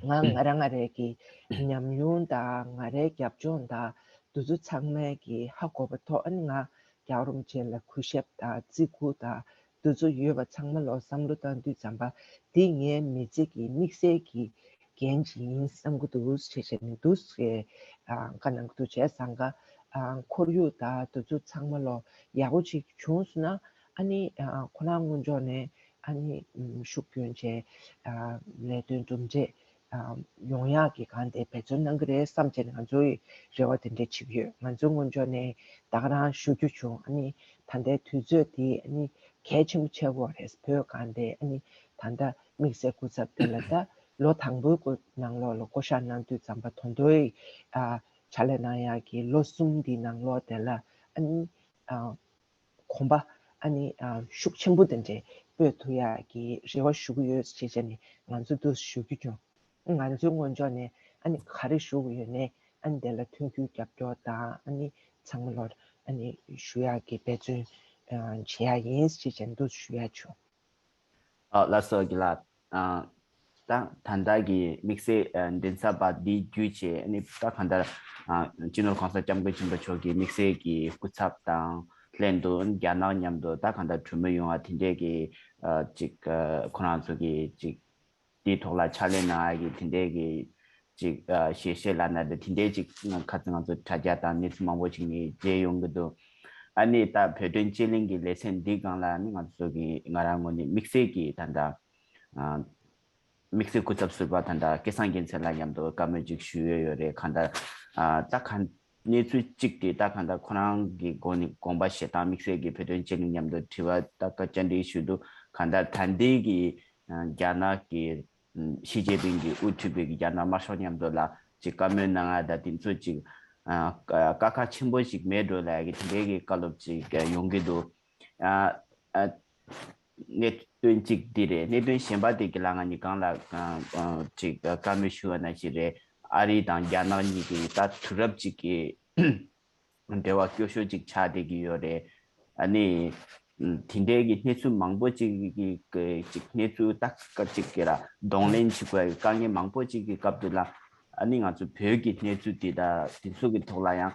ང་ང་རང་ང་རའི་གི་ཉམས་མྱོང་དང་ང་རའི་རྒྱབ་ལྗོངས་དང་འདི་ཚོ་ཚང་མའི་གི་ཧ་གོ་བ་ཐོག་ཨ་ནི་ང་རྒྱལ་བ་རིན་པོ་ཆེ་ལ་གུས་ཞབས་དང་བརྩི་བཀུར་དང་འདི་ཚོ་ཡོད་པ་ཚང་མ་ལོ་བསམ་བློ་བཏང་དུས་ཙམ་པ་འདི་ངའི་མི་ཚེ་གི་དམིགས་བསལ་གྱི་འགན་ཅིག་ཡིན་བསམ་གྱི་འདུག་ཞེས་བྱས་ནས་འདུག་ཟེར་བཀའ་གནང་གི་འདུག་བྱས་ཙང་ཀ་ཁོར་ཡུག་དང་འདི་ཚོ་ཚང་མ་ལོ་ཡག་པོ་ཅིག་བྱུང་སོང་ན་ཨ་ནི་ཁོ་རང་སྔོན་ཕྱོགས་ནས་ཨ་ནི་ཤུགས་སྐྱོན་བྱས་ལས་དོན་གྲུབ་འབྲས་ཡོང་ཡག་གི་སྒང་དེ་འབད་བརྩོན་གནང་གི་རེད་བསམ་བྱས་ནས་ང་ཚོའི་རེ་བ་དེ་འདྲ་བྱེད་ཀྱི་ཡོད། ང་ཚོའི་སྔོན་ཕྱོགས་ནས་ད་ག་རང་ཞུ་རྒྱུ་བྱུང་ཨ་ནི་ད་ལྟའི་དུས་ཚོད་དེ་ཨ་ནི་གལ་ཆེན་པོ་ཆགས་ཀྱི་ཡོད་རེད། བོད་སྒང་དེ་ཨ་ནི་ད་ལྟ་དམིགས་བསལ་སྐུ་ཚབ་དེ་ལ་ད་ལོ་དང་པོའི་སྐོར་ནང་ལོགས་ལ་བསྐོ་བཞག་གནང་དུས་ཙམ་པ་ད་དུང་ཨ་ཕྱག་ལས་གནང་ཡག་གི་ལོ་གསུམ་འདིའི་ནང་ལོགས་དེ་ལ་ཨ་ནི་ཨ་གོམ་པ་ཨ་ནི་ཨ་ཤུགས་ཆེན་པོ་དེ་འདྲའི་སྤོས་ཐུབ་ཡག་གི་རེ་བ་ཞུ་གི་ཡོད་ཅེས་བྱས་ནས་ང་ཚོ་འདུག་ཞུ་རྒྱུ་བྱུང་། ང་ཚོའི་སྔོན་ཕྱོགས་ནས་ཨ་ནི་ག་རེ་ཞུ་གི་ཡོད་ནའི་ཨ་ནི་དེ་ལ་མཐུན་འགྱུར་རྒྱབ་སྐྱོར་དང་ཨ་ནི་ཚང་མ་ལོར་ཨ་ནི་ཞུ་ཡག་གི་འབད་བརྩོན་ བྱེད་ཡ་ཡིན་ཞེས་བྱས་འདུག་ཞུ་ཡ་བྱུང་། ཨ་ལགས་སོ་དགེ་ལགས། ཨ་ད་ད་ལྟ་གི་དམིགས་བསལ་ཨ་མགྲིན་ཚབ་པ་འདི་བརྒྱུད་བྱས་ཨ་ནི་ད་གང་ལྟར་ཨ་སྤྱི་ནོར་༸གོང་ས་༸སྐྱབས་མགོན་ཆེན་པོ་མཆོག་གི་དམིགས་བསལ་གྱི་སྐུ་ཚབ་དང་ལྷན་དུ་རྒྱ་ནག་མཉམ་དུ་ད་གང་ལྟར་གྲོས་མོལ་ཡོང་བ་དེ་འདྲས་ཀྱི་ཨ་ཅིག་ཨ་ཁོ་རང་ཚོ་གི་ཅིག་དེའི་ཐོག་ལ་ཕྱག་ལས་གནང་ཡ་གི་དེ་འདྲས་ཀྱི་ཅིག་ཨ་ཞལ་བཞེས་ལབ་ན་འདྲ་དེ་འདྲས་ཅིག་ང་ཁ་སང་ང་ཚོ་དྲ་རྒྱ་དང་གནས་ཚུལ་མང་པོ་ཅིག་ནས་མཇལ་ཡོང་གི་འདུག་ཨ་ནི་ད་བོད་དོན་དཔྱད་གླེང་གི་ལེ་ཚན་འདི་སྒང་ལ་ནི་ང་ཚོ་གི་ང་རང་ངོས་ནས་དམིགས་བསལ་གྱི་ད་ལྟ་ཨ་དམིགས་བསལ་སྐུ་ཚབ་ཟུར་པ་ད་ལྟ་སྐལ་བཟང་རྒྱལ་མཚན་ལགས་མཉམ་དུ་བཀའ་མོལ་ཅིག་ཞུ་ཡས་ཡོད་རེད། གང་ལྟར་ཨ་ད་གང་གནས་ཚུལ་གཅིག་དེ་ད་གང་ལྟར་ཁོ་རང་གི་སྒོ་ནས་དགོངས་པ་བཞེས་སྟངས་དམིགས་བསལ་གྱི་བོད་དོན་དཔྱད་གླེང་མཉམ་དུ་དྲི་བ་ད་བཀའ་བཅར་འདྲི་ཞུས་འདུག་གང་ལྟར་ད་ལྟའི་གི་ཨ་རྒྱ་ནག་གི་ཨ་ཞི་ཅིན་ཕིང་གིས་དབུ་ཁྲིད་པའི་གི་རྒྱ་ནག་དམར་ཤོག་མཉམ་དུ་ལ་ཅིག་བཀའ་མོལ་གནང་ཡ་ད་དེ་ཚོ་ཅིག་ཨ་དཀའ་ཁག་ཆེན་པོ་ཞིག་མེད་འགྲོ་ལབ་ཡ་གི་དེ་འདྲའི་གི་བཀའ་སློབ་ཅིག་ཡོང་གི་འདུག་ཨ་ཨ་གནད་དོན་གཅིག་འདི་རེད། གནད་དོན་གཞན་པ་དེ་གི་ལ་ང་གཉིས་གང་ལ་ཨ་ཨ་ཅིག་བཀའ་མོལ་ཞུ་བ་ན་ཞིག་རེད། ཨ་རི་དང་རྒྱ་ནག་གཉིས་ཀྱི་ད་དུས་རབས་གཅིག་གི་འབྲེལ་བ་སྐྱོ་ཤོས་ཅིག་ཆགས་བསྡད་ཀྱི་ཡོད་རེད། ཨ་ནི་དེ་འདྲའི་གི་གནས་ཚུལ་མང་པོ་ཅིག་གི་གི་ཅིག་གནས་ཚུལ་ཏག་ཏག་ཅིག་གི་ལ་གདོང་ལེན་བྱེད་དགོས་ཡ་གི་དཀའ་ངལ་མང་པོ་ཅིག་གི་སྐབས་དེ་ལ་ཨ་ནི་ང་ཚོ་བོད་ཀྱི་གནས་ཚུལ་དེ་དང་དེ་ཚོ་གི་ཐོག་ལ་ཡང་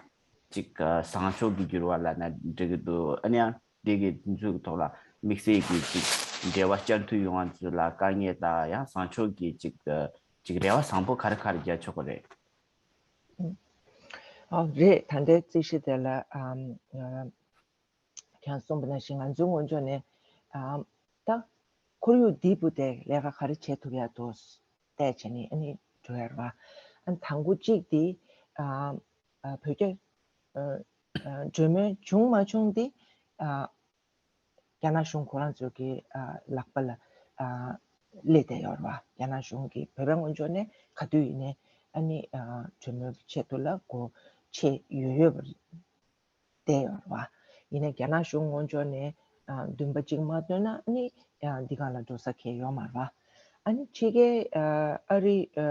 ཅིག་བཟང་ཕྱོགས་ཀྱི་འགྱུར་བ་ལབ་ན་འགྲིག་གི་འདུག་ཨ་ནི་ཡང་དེ་གི་དེ་ཚོ་གི་ཐོག་ལ་དམིགས་བསལ་གྱི་ཅིག་འབྲེལ་བ་བསྐྱར་མཐུད་ཡོང་བ་ཚོ་ལ་དཀའ་ངལ་དང་ཡང་བཟང་ཕྱོགས་ཀྱི་ཅིག་ཅིག་རེ་བ་བཟང་པོ་ག་རེ་ག་རེ་རྒྱག་ཆོག་གི་རེད། ཨ་རེད། ད་ལྟའི་རྩིས་གཞི་དེ་ལ་ཨམ་ཨ་ཁྱེད་རང་གསུངས་པ་ནང་བཞིན་ང་ཚོའི་ངོས་ཕྱོགས་ནས་ཨམ་ད་ཁོར་ཡུག་འདི་བུ་དེ་ལས་ཀ་ག་རེ་བྱེད་ཐུབ་ཡ་འདུག་བལྟས་བྱས་ནས་ཨ་ནི་འགྲོ་ཡ་རེད་བ། ཨ་ནི་དང་པོ་གཅིག་དེ་ཨམ་ཨ་བོད་རྒྱ་ཨ་ཨ་གྲོས་མོལ་བྱུང་མ་བྱུང་དེ་ཨ་རྒྱ་ནག་གཞུང་ཁོ་རང་ཚོའི་གི་ཨ་ལག་པ་ལ་ཨ་སླེབས་བསྡད་ཡོད་རེད་བ། རྒྱ་ནག་གཞུང་གིས་བོད་པའི་ངོས་ཕྱོགས་ནས་ག་དུས་ཡིན་ནའི་ཨ་ནི་ཨ་གྲོས་མོལ་གྱི་ཆེད་དུ་ལ་སྒོ་ཕྱེ་ཡོད་ཡོད་པ་བསྡད་ཡོད་རེད་བ། ཡིན་ནའི་རྒྱ་ནག་གཞུང་ངོས་ཕྱོགས་ནས་ཨ་འདུན་པ་གཅིག་མ་བཏོན་ན་ཨ་ནི་ཨ་འདི་སྒང་ལ་འགྲོ་ས་གང་ཡང་ཡོད་མ་རེད་བ། ཨ་ནི་ཕྱི་རྒྱལ་ཨ་ཨ་རི་ཨ་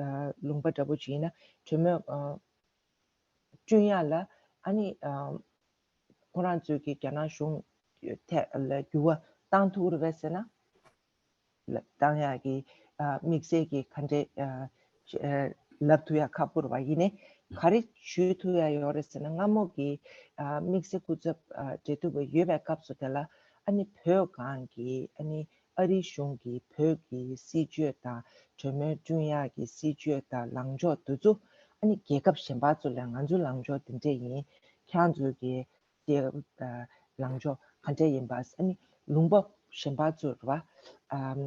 ཨ་ལུང་པ་འདྲ་པོ་ཅིག་ཡིན་ན་གྲོས་མོལ་ཨ་བསྐྲུན་ཡ་ལ་ཨ་ནི་ཨ་ཁོ་རང་ཚོས་ཀྱི་རྒྱ་ནག་གཞུང་ཐད་ལ་འགྱུར་བ་བཏང་ཐུབ་རེད་པས་ཟེར་ན། ལ་བཏང་ཡག་གི་ཨ་དམིགས་བསལ་གྱི་ག་འདྲས་ཨ་ཨ་ལབ་ཐུབ་ཡག་ཁག་པོ་རེད་བ། ཡིན་ནའི་ག་རེ་ཞུ་ཐུབ་ཡག་ཡོད་རེད་ཟེར་ན། སྔ་མོ་གི་ཨ་དམིགས་བསལ་སྐུ་ཚབ་ཨ་འབྲེལ་གཏུག་པ་ཡོད་པའི་སྐབས་སུ་དེ་ལ་ཨ་ནི་བོད་སྒང་གི་ཨ་ནི་ཨ་རིའི་གཞུང་གིས་བོད་ཀྱི་སྲིད་བྱུས་དང་གྲོས་མོལ་བསྐྲུན་ཡག་གི་སྲིད་བྱུས་དང་ལངས་ཕྱོགས་དེ་ཚོ་ཨ་ནི་རྒྱལ་ཁབ་གཞན་པ་ཚོ་ལ་ང་ཚོའི་ལངས་ཕྱོགས་དེ་འདྲས་ཡིན། ཁྱེད་རང་ཚོའི་གི་དེ་ཨ་ལངས་ཕྱོགས་ག་འདྲས་ཡིན་པ། ཨ་ནི་ལུང་པ་གཞན་པ་ཚོ་རེད་བ། ཨམ་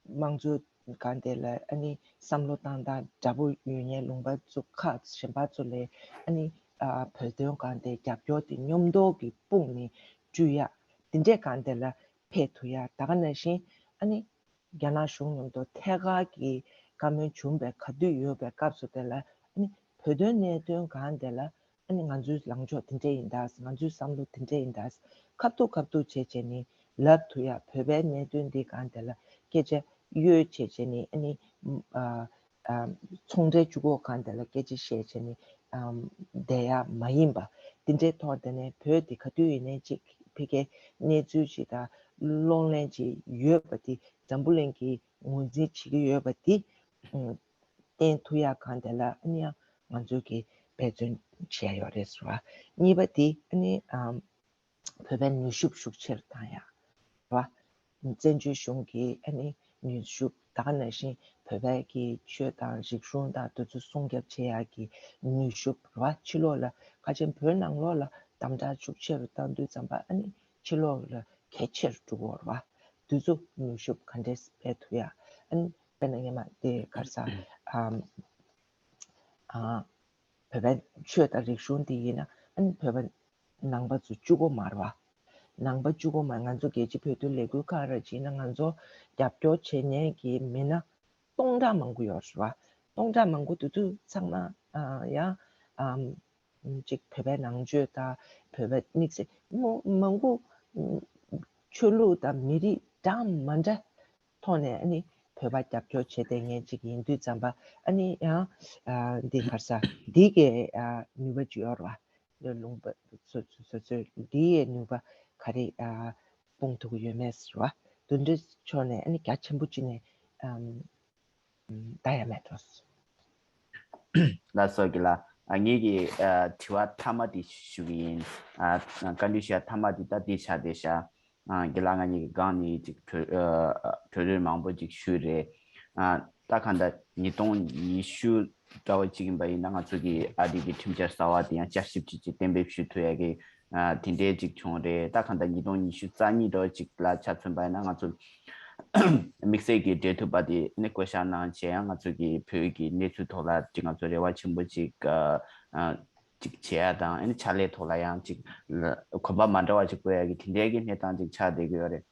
དམངས་གཙོ་སྒང་དེ་ལ་ཨ་ནི་བསམ་བློ་བཏང་སྟངས་འདྲ་པོ་ཡོད་མཁན་ལུང་པ་ཚོ་ཁག་གཞན་པ་ཚོ་ལས་ཨ་ནི་ཨ་བོད་དོན་སྒང་དེ་རྒྱབ་སྐྱོར་དེ་མཉམ་དུ་གི་དཔུང་ནས་བསྐྲུན་ཡ་དེ་འདྲས་སྒང་དེ་ལ་ཕེབས་ཐུབ་ཡ། ད་ག་ནང་བཞིན་ཨ་ནི་རྒྱ་ནག་གཞུང་མཉམ་དུ་ཐད་ཀར་གྱི་བཀའ་མོལ་བྱུང་བའི་ག་དུས་ཡོད་པའི་སྐབས་སུ་དེ་ལ་ཨ་ནི་བོད་དོན་གནད་དོན་སྒང་དེ་ལ་ཨ་ནི་ང་ཚོའི་ལངས་ཕྱོགས་དེ་འདྲས་ཡིན་ད། ང་ཚོའི་བསམ་བློ་དེ་འདྲས་ཡིན་ད། ཁ་ཐུག་ཁ་ཐུག་བྱས་བྱས་ནས་ལབ་ཐུབ་ཡ། བོད་པའི་གནད་དོན་འདི་སྒང་དེ་ལ་སྐད་ཆ་གཡོལ་བྱས་བྱས་ནས་ཨ་ནི་ཨ་ཨ་ཚོང་འབྲེལ་བཅུ་གོ་སྒང་དེ་ལ་སྐད་ཆ་བཤད་བྱས་ནས་ཨམ་བསྡད་ཡ་མ་ཡིན་པ། དེ་འདྲའི་ཐོག་དེ་ནས་བོད་དེ་ག་དུས་ཡིན་ནའི་ཅིག་ཕ་གིའི་གནས་ཚུལ་ཅིག་དང་གློག་ཀླད་ཅིག་ཡོད་པ་དེ་འཛམ་བུ་གླིང་གིས་ངོས་འཛིན་བྱེད་ཀྱི་ཡོད་པ་དེ་ཨུམ་བསྟན་ཐུབ་ཡག་སྒང་དེ་ལ་ཨ་ནི་ཡང་ང་ཚོས་ཀྱིས་འབད་བརྩོན་བྱས་ཡོད་རེད་ཟེར་བ། གཉིས་པ་དེ་ཨ་ནི་ཨམ་བོད་པའི་ནུས་ཤུགས་ཤུགས་ཆེར་བཏང་ཡག་རེད་བ། བཙན་བྱོལ་གཞུང་གིས་ཨ་ནི་ནུས་ཤུགས་ད་ག་ནང་བཞིན་བོད་པའི་གི་ཆོས་དང་རིག་གཞུང་དང་དེ་ཚོ་སྲུང་སྐྱོབ་བྱེད་ཡག་གི་ནུས་ཤུགས་རེད་བ། ཕྱི་ལོགས་ལ་ཁ་ཆེམས་བོད་ནང་ལོགས་ལ་དམ་དྲག་ཤུགས་ཆེ་རུ་བཏང་དུས་ཙམ་པ་ཨ་ནི་ཕྱི་ལོགས་ལ་གལ་ཆེར་འགྲོ་གི་ཡོད་རེད་བ། དེ་ཚོ་ནུས་ཤུགས་ག་འདྲས་སྤེལ་ཐུབ་ཡ། ཨ་ནི་དཔེར་ན་སྔོན་མ་དེ་ག་རེ་ཟ་ཨམ་ཨ་བོད་པའི་ཆོས་དང་རིག་གཞུང་འདི་ཡིན་ན་ཨ་ནི་བོད་པ་ནང་པ་ཚོ་གཅིག་པོ་མ་རེད་བ། ནང་པ་གཅིག་པོ་མ། ང་ཚོ་རྒྱལ་སྤྱི་བོད་དོན་ལས་འགུལ་ག་རེ་བྱས་ན་ང་ཚོ་རྒྱབ་སྐྱོར་བྱེད་མཁན་གྱི་མི་སྣ་སྟོང་ཕྲག་མང་པོ་ཡོད་རེད་བ། སྟོང་ཕྲག་མང་པོ་དེ་ཚོ་ཚང་མ་ཨ་ཡང་ཨམ་ཅིག་བོད་པའི་ནང་ཆོས་དང་བོད་པའི་དམིགས་བསལ་མོ་མང་པོ་ཆོས་ལུགས་དང་མི་རིགས་འདྲ་མ་འདྲ་ཐོག་ནས་ཨ་ནི་བོད་པ་རྒྱབ་སྐྱོར་བྱེད་བསྡད་མཁན་ཅིག་ཡིན་དུས་ཙམ་པ་ཨ་ནི་ཡང་ཨ་འདི་ག་རེ་ཟ་འདི་གའི་ཨ་ནུས་པ་ཅིག་ཡོད་རེད་བ། ལུང་པ་སོ་སོ་སོ་སོའི་འདི་ཡི་ནུས་པ་ག་རེ་ཨ་སྤུངས་ཐུབ་ཀྱི་ཡོད་མེད་ཟེར་བ། དེ་འདྲའི་ཕྱོགས་ནས་ཨ་ནི་རྒྱ་ཆེན་པོ་གཅིག་ནས་ཨམ་ད་ཡ་མེད་འགྲོ། ལགས་སོ་དགེ་ལགས། ཨ་ངེད་ཀྱི་ཨ་དྲི་བ་མཐའ་མ་དེ་ཞུ་གི་ཡིན། ཨ་བཀའ་འདྲི་ཞུ་ཡ་མཐའ་མ་དེ་ད་འདི་ཆགས་བསྡད་ཤག་ཨ་དགེ་ལགས་ང་གཉིས་ཀྱི་སྒང་ནས་ཅིག་གྲོས་ཨ་གྲོས་རེ་མང་པོ་ཅིག་ཞུས་རེད། ཨ་ད་གང་ལྟར་ཉིས་སྟོང་ཉི་ཤུ་འདྲ་བོ་ཅིག་ཡིན་པ་ཡིན་ན་ང་ཚོ་གི་ཨ་རི་གི་ཁྲིམས་འཆར་གསར་བ་དེ་ཡང་བསྐྱར་ཞིབ་ཅིག་ཅིག་གཏན་འབེབས་ཞུ་ཐུབ་ཡ་གི་ཨ་དེ་འདྲའི་ཅིག་བྱུང་རེད། ད་གང་ལྟར་ཉིས་སྟོང་ཉི་ཤུ་རྩ་གཉིས་འདྲ་བོ་ཅིག་ལ་ཆ་མཚོན་པ་ཡིན་ན་ང་ཚོ་དམིགས་བསལ་གྱི་འབྲེལ་མཐུད་པ་དེ་ནི་བསྐོ་བཞག་གནང་བྱས་ཡང་ང་ཚོ་གི་བོད་ཀྱི་གནས་ཚུལ་ཐོག་ལ་ཅིག་ང་ཚོ་རེ་བ་ཆེན་པོ་ཅིག་ཨ་ཨ་ཅིག་བྱེད་ཡ་དང་ཨ་ནི་ཕྱག་ལས་ཐོག་ལ་ཡང་ཅིག་གོམ་པ་མ་འདྲ་བ་ཅིག་སྤོ་ཡ་གི་དེ་འདྲའི་གི་གནས་སྟངས་ཅིག་ཆགས་བསྡད་ཀྱི་ཡོད་རེད།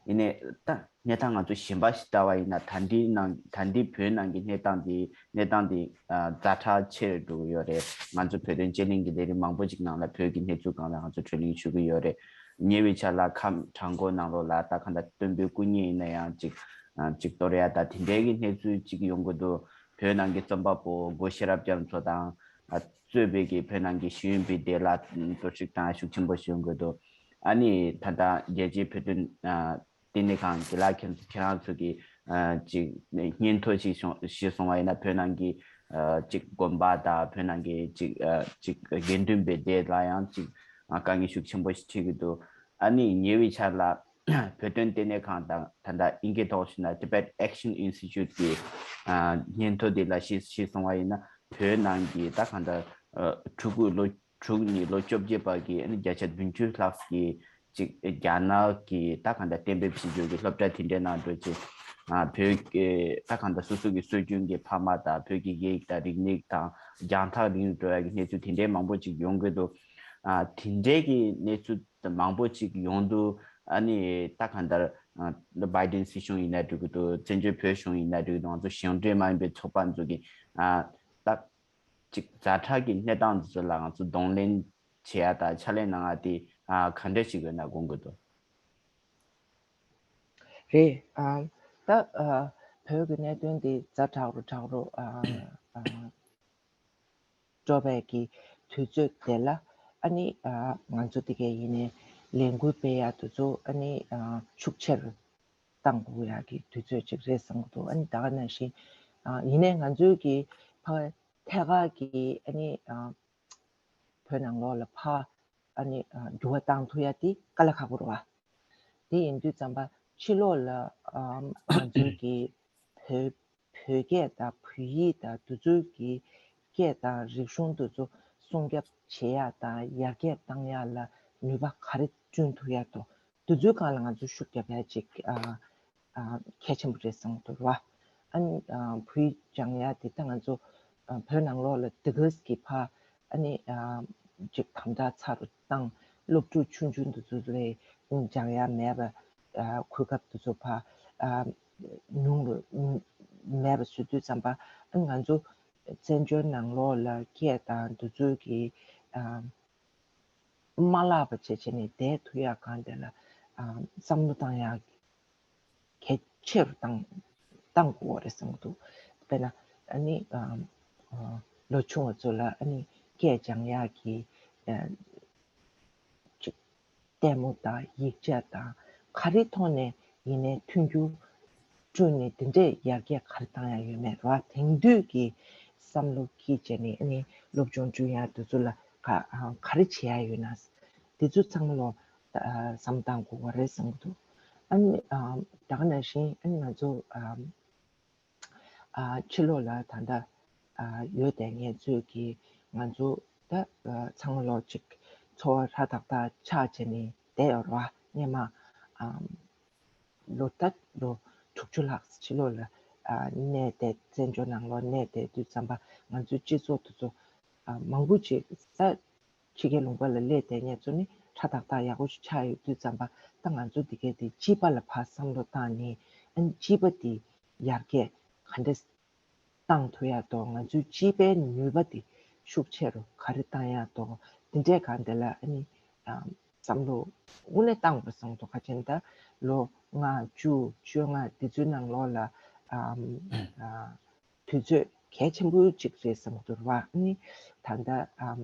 ཡིན་ནའི་ད་གནས་སྟངས་ང་ཚོ་གཞན་པ་ཞིག་ལྟ་བ་ཡིན་ན་ད་ལྟའི་ནང་ད་ལྟའི་བོད་ནང་གི་གནས་སྟངས་འདི་གནས་སྟངས་འདི་ཨ་ཛ་དྲག་ཆེ་རུ་འགྲོ་གི་ཡོད་རེད། ང་ཚོ་བོད་དོན་དཔྱད་གླེང་གི་ལས་རིམ་མང་པོ་ཅིག་ནང་ལ་བོད་ཀྱི་གནས་ཚུལ་སྒང་ལ་ང་ཚོ་བགྲོ་གླེང་ཞུ་གི་ཡོད་རེད། ཉེ་བའི་ཆར་ལ་ཁམས་བྲག་འགོ་ནང་ལོགས་ལ་ད་ག་འདྲ་སྟོན་པའི་སྐུ་བརྙན་ཡིན་ན་ཡང་ཅིག་ཨ་ཅིག་གཏོར་ཡ་ད་དེ་འདྲའི་གི་གནས་ཚུལ་ཅིག་ཡོང་གི་འདུག་བོད་ནང་གི་རྩོམ་པ་པོ་སྒོ་ཤེས་རབ་རྒྱ་མཚོ་དང་ཨ་གཙོས་པའི་གི་བོད་ནང་གི་ཤེས་ཡོན་པའི་སྡེ་ལ་གཏོར་བཤིག་བཏང་ཡ་ཤུགས་ཆེན་པོ་ཞིག་ཡོང་གི་འདུག་ཨ་ནི་ད་ལྟ་རྒྱལ་སྤྱིའི་བོད་དོན་ཨ་ལྟེ་གནས་ཁང་གི་ལ་ཁྱེད་ཁྱེད་རང་ཚོ་གི་ཨ་ཅིག་སྙན་ཐོ་ཞིག་བྱུང་ཞིག་སོང་བ་ཡིན་ན་བོད་ནང་གི་ཨ་ཅིག་དགོན་པ་དང་བོད་ནང་གི་ཅིག་ཨ་ཅིག་དགེ་འདུན་པའི་སྡེ་ལ་ཡང་ཅིག་ཨ་དཀའ་ངལ་ཤུགས་ཆེན་པོ་ཞིག་འཕྲད་ཀྱི་འདུག་ཨ་ནི་ཉེ་བའི་ཆར་ལ་བོད་དོན་ལྟེ་གནས་ཁང་དང་ད་ལྟ་ཨིན་སྐད་ཐོག་ཞུས་ན་Tibet Action Institute གི་ཨ་སྙན་ཐོ་དེ་ལ་ཞིག་ཞིག་སོང་བ་ཡིན་ན་བོད་ནང་གི་ད་གང་ལྟར་ཨ་ཕྲུ་གུ་ལོ་དྲུག་ནས་ལོ་བཅོ་བརྒྱད་བར་གྱི་ཨ་ནི་བརྒྱ་ཆ་བདུན་ཅུ་ལྷག་གི་ཅིག་རྒྱ་ནག་གི་ད་གང་ལྟར་གཏན་འབེབས་བྱེད་རྒྱུ་གི་སློབ་གྲྭ་དེ་འདྲའི་ནང་འགྲོ་ཅིག་ཨ་བོད་ཀྱི་ད་གང་ལྟར་སོ་སོ་གི་སྲོལ་རྒྱུན་གྱི་ཕ་མ་དང་བོད་ཀྱི་སྐད་ཡིག་དང་རིག་གནས་དང་རྒྱང་ཐག་རིང་རུ་འགྲོ་ཡ་གི་གནས་ཚུལ་དེ་འདྲའི་མང་པོ་ཅིག་ཡོང་གི་འདུག་ཨ་དེ་འདྲའི་གི་གནས་ཚུལ་མང་པོ་ཅིག་ཡོང་དུས་ཨ་ནི་ད་གང་ལྟར་ཨ་བྷའི་ཌེན་སྲིད་གཞུང་ཡིན་ན་འགྲིག་གི་འདུག་བཙན་བྱོལ་བོད་གཞུང་ཡིན་ན་འགྲིག་གི་འདུག་ང་ཚོ་གཞུང་འབྲེལ་མ་ཡིན་པའི་ཚོགས་པ་ཚོ་གི་ཨ་ད་ཅིག་ཛ་དྲག་གི་གནས་སྟངས་འདི་ཚོ་ལ་ང་ཚོ་གདོང་ལེན་བྱེད་ཡ་དང་ཕྱག་ལས་གནང་ཡ་དེ་ཨ་ག་འདྲ་ཞིག་ཡོད་ན་དགོངས་ཀྱི་འདུག་རེད། ཨ་ད་ཨ་བོད་ཀྱི་གནད་དོན་འདི་ཛ་དྲག་རུ་དྲག་རུ་ཨ་ཨ་འགྲོ་བའི་གི་དུས་ཚོད་དེ་ལ་ཨ་ནི་ཨ་ང་ཚོ་དེ་གའི་ཡིན་ནའི་ལས་འགུལ་སྤེལ་ཡ་དེ་ཚོ་ཨ་ནི་ཨ་ཤུགས་ཆེ་རུ་གཏང་དགོས་ཡ་གི་དུས་ཚོད་ཅིག་རེད་བསམ་གྱི་འདུག་ཨ་ནི་ད་ག་ནང་བཞིན་ཨ་ཡིན་ནའི་ང་ཚོའི་གི་ཕ་ཐད་ཀར་གི་ཨ་ནི་ཨ་བོད་ནང་ལོགས་ལ་ཕ་ཨ་ནི་ཨ་འགྱུར་བ་བཏང་ཐུབ་ཡ་དེ་དཀའ་ལས་ཁག་པོ་རེད་བ། དེ་ཡིན་དུས་ཙམ་པ་ཕྱི་ལོགས་ལ་ཨ་ང་ཚོའི་གི་བོད་བོད་སྐད་དང་བོད་ཡིག་དང་དེ་ཚོའི་གི་སྐད་དང་རིག་གཞུང་དེ་ཚོ་སྲུང་སྐྱོབ་བྱེད་ཡ་དང་ཡར་རྒྱས་བཏང་ཡ་ལ་ནུས་པ་ག་རེ་བསྐྲུན་ཐུབ་ཡ་དང་དེ་ཚོའི་སྒང་ལ་ང་ཚོ་ཤུགས་རྒྱབ་ཡ་ཅིག་ཨ་ཨ་གལ་ཆེན་པོ་རེད་བསམ་གྱི་འདུག་ར། ཨ་ནི་ཨ་བོད་ཡིག་སྦྱང་ཡ་དེ་ད་ང་ཚོ་ཨ་བོད་ནང་ལོགས་ལ་དེ་ག་གི་ཕ་ཨ་ནི་ཨ་ཅིག་དམ་དྲག་ཚ་རུ་བཏང་། སློབ་ཕྲུག་ཆུང་ཆུང་དེ་ཚོ་ལ་སྦྱང་ཡ་མེད་པ་ཨ་གོ་སྐབས་དེ་ཚོ་ཕ་ཨ་ཉུང་རུ་མེད་པ་བཟོ་དུས་ཙམ་པ་ཨ་ང་ཚོ་བཙན་བྱོལ་ནང་ལོགས་ལ་སྐད་དང་དེ་ཚོ་གི་ཨ་མ་བརླག་པ་བྱས་བྱས་ནས་བསྡད་ཐུབ་ཡ་སྒང་དེ་ལ་ཨ་བསམ་བློ་བཏང་ཡ་གལ་ཆེ་རུ་བཏང་བཏང་དགོས་རེད་བསམ་གྱི་འདུག་དཔེར་ན་ཨ་ནི་ཨ་ཨ་ལོ་ཆུང་བ་ཚོ་ལ་ཨ་ནི་སྐད་སྦྱང་ཡག་གི་ཨ་ཅིག་ལྟད་མོ་དང་ཡིག་ཆ་དང་ག་རེ་ཐོག་ནས་ཡིན་ནའི་མཐུན་འགྱུར་བསྐྲུན་ནས་དེ་འདྲས་ཡར་རྒྱས་ག་རེ་བཏང་ཡག་ཡོད་མེད་ར། དེང་དུས་ཀྱི་བསམ་བློ་འཁྱེར་བྱས་ནས་ཨ་ནི་སློབ་སྦྱོང་བསྐྲུན་ཡག་དེ་ཚོ་ལ་ག་ཨ་ག་རེ་བྱེད་ཡག་ཡོད་ན་དེ་ཚོ་ཚང་མ་ལོ་ཨ་བསམ་བཏང་དགོས་པ་རེད་བསམ་གྱི་འདུག་ཨ་ནི་ཨ་ད་ག་ནང་བཞིན་ཨ་ནི་ང་ཚོ་ཨ་ཨ་ཕྱི་ལོགས་ལ་ད་ལྟ་ཨ་ཡོད་བསྡད་མཁན་ཚོས་ཀྱིས་ང་ཚོ་ད་ཨ་ཚང་མ་ལོ་གཅིག་འཚོ་བ་ཧྲ་ཏག་ཏག་ཆགས་བྱས་ནས་བསྡད་ཡོད་རེད་བ། སྔན་མ་ཨ་ལོ་ད་ལོ་དྲུག་ཅུ་ལྷག་ཕྱི་ལོགས་ལ་ཨ་གནས་བསྡད། བཙན་བྱོལ་ནང་ལོགས་གནས་བསྡད་དུས་ཙམ་པ་ང་ཚོའི་སྤྱི་ཚོགས་དེ་ཚོ་ཨ་མང་པོ་ཅིག་ས་ཕྱི་རྒྱལ་ལུང་པ་ལ་སླེབས་བསྡད་མཁན་ཚོ་ནི་ཧྲ་ཏག་ཏག་ཡག་པོ་ཞིག་ཆགས་ཡོད་དུས་ཙམ་པ་ད་ང་ཚོ་འདི་གའི་དེ་སྤྱི་པ་ལ་ཕར་བསམ་བློ་བཏང་ནས་ཨ་ནི་སྤྱི་པ་དེ་ཡར་རྒྱས་ག་འདྲས་བཏང་ཐུབ་ཡག་དང་ང་ཚོའི་སྤྱི་པའི་ནུས་པ་དེ་ཤུགས་ཆེ་རུ་ག་རེ་བཏང་ཡག་དང་དེ་འདྲས་གང་དེ་ལ་ཨ་ནི་ཨ་བསམ་བློ་དངོས་གནས་བཏང་དགོས་བསམ་འདུག་ཁ་ཆེན་ད་ལོ་ལྔ་བཅུ་བཅོ་ལྔ་དེ་ཚོའི་ནང་ལོགས་ལ་ཨ་ཨ་དུས་ཚོད་ གལ་ཆེན་པོ་གཅིག་རེད་བསམ་གྱི་འདུག་ར། ཨ་ནི་ད་ལྟ་ཨམ།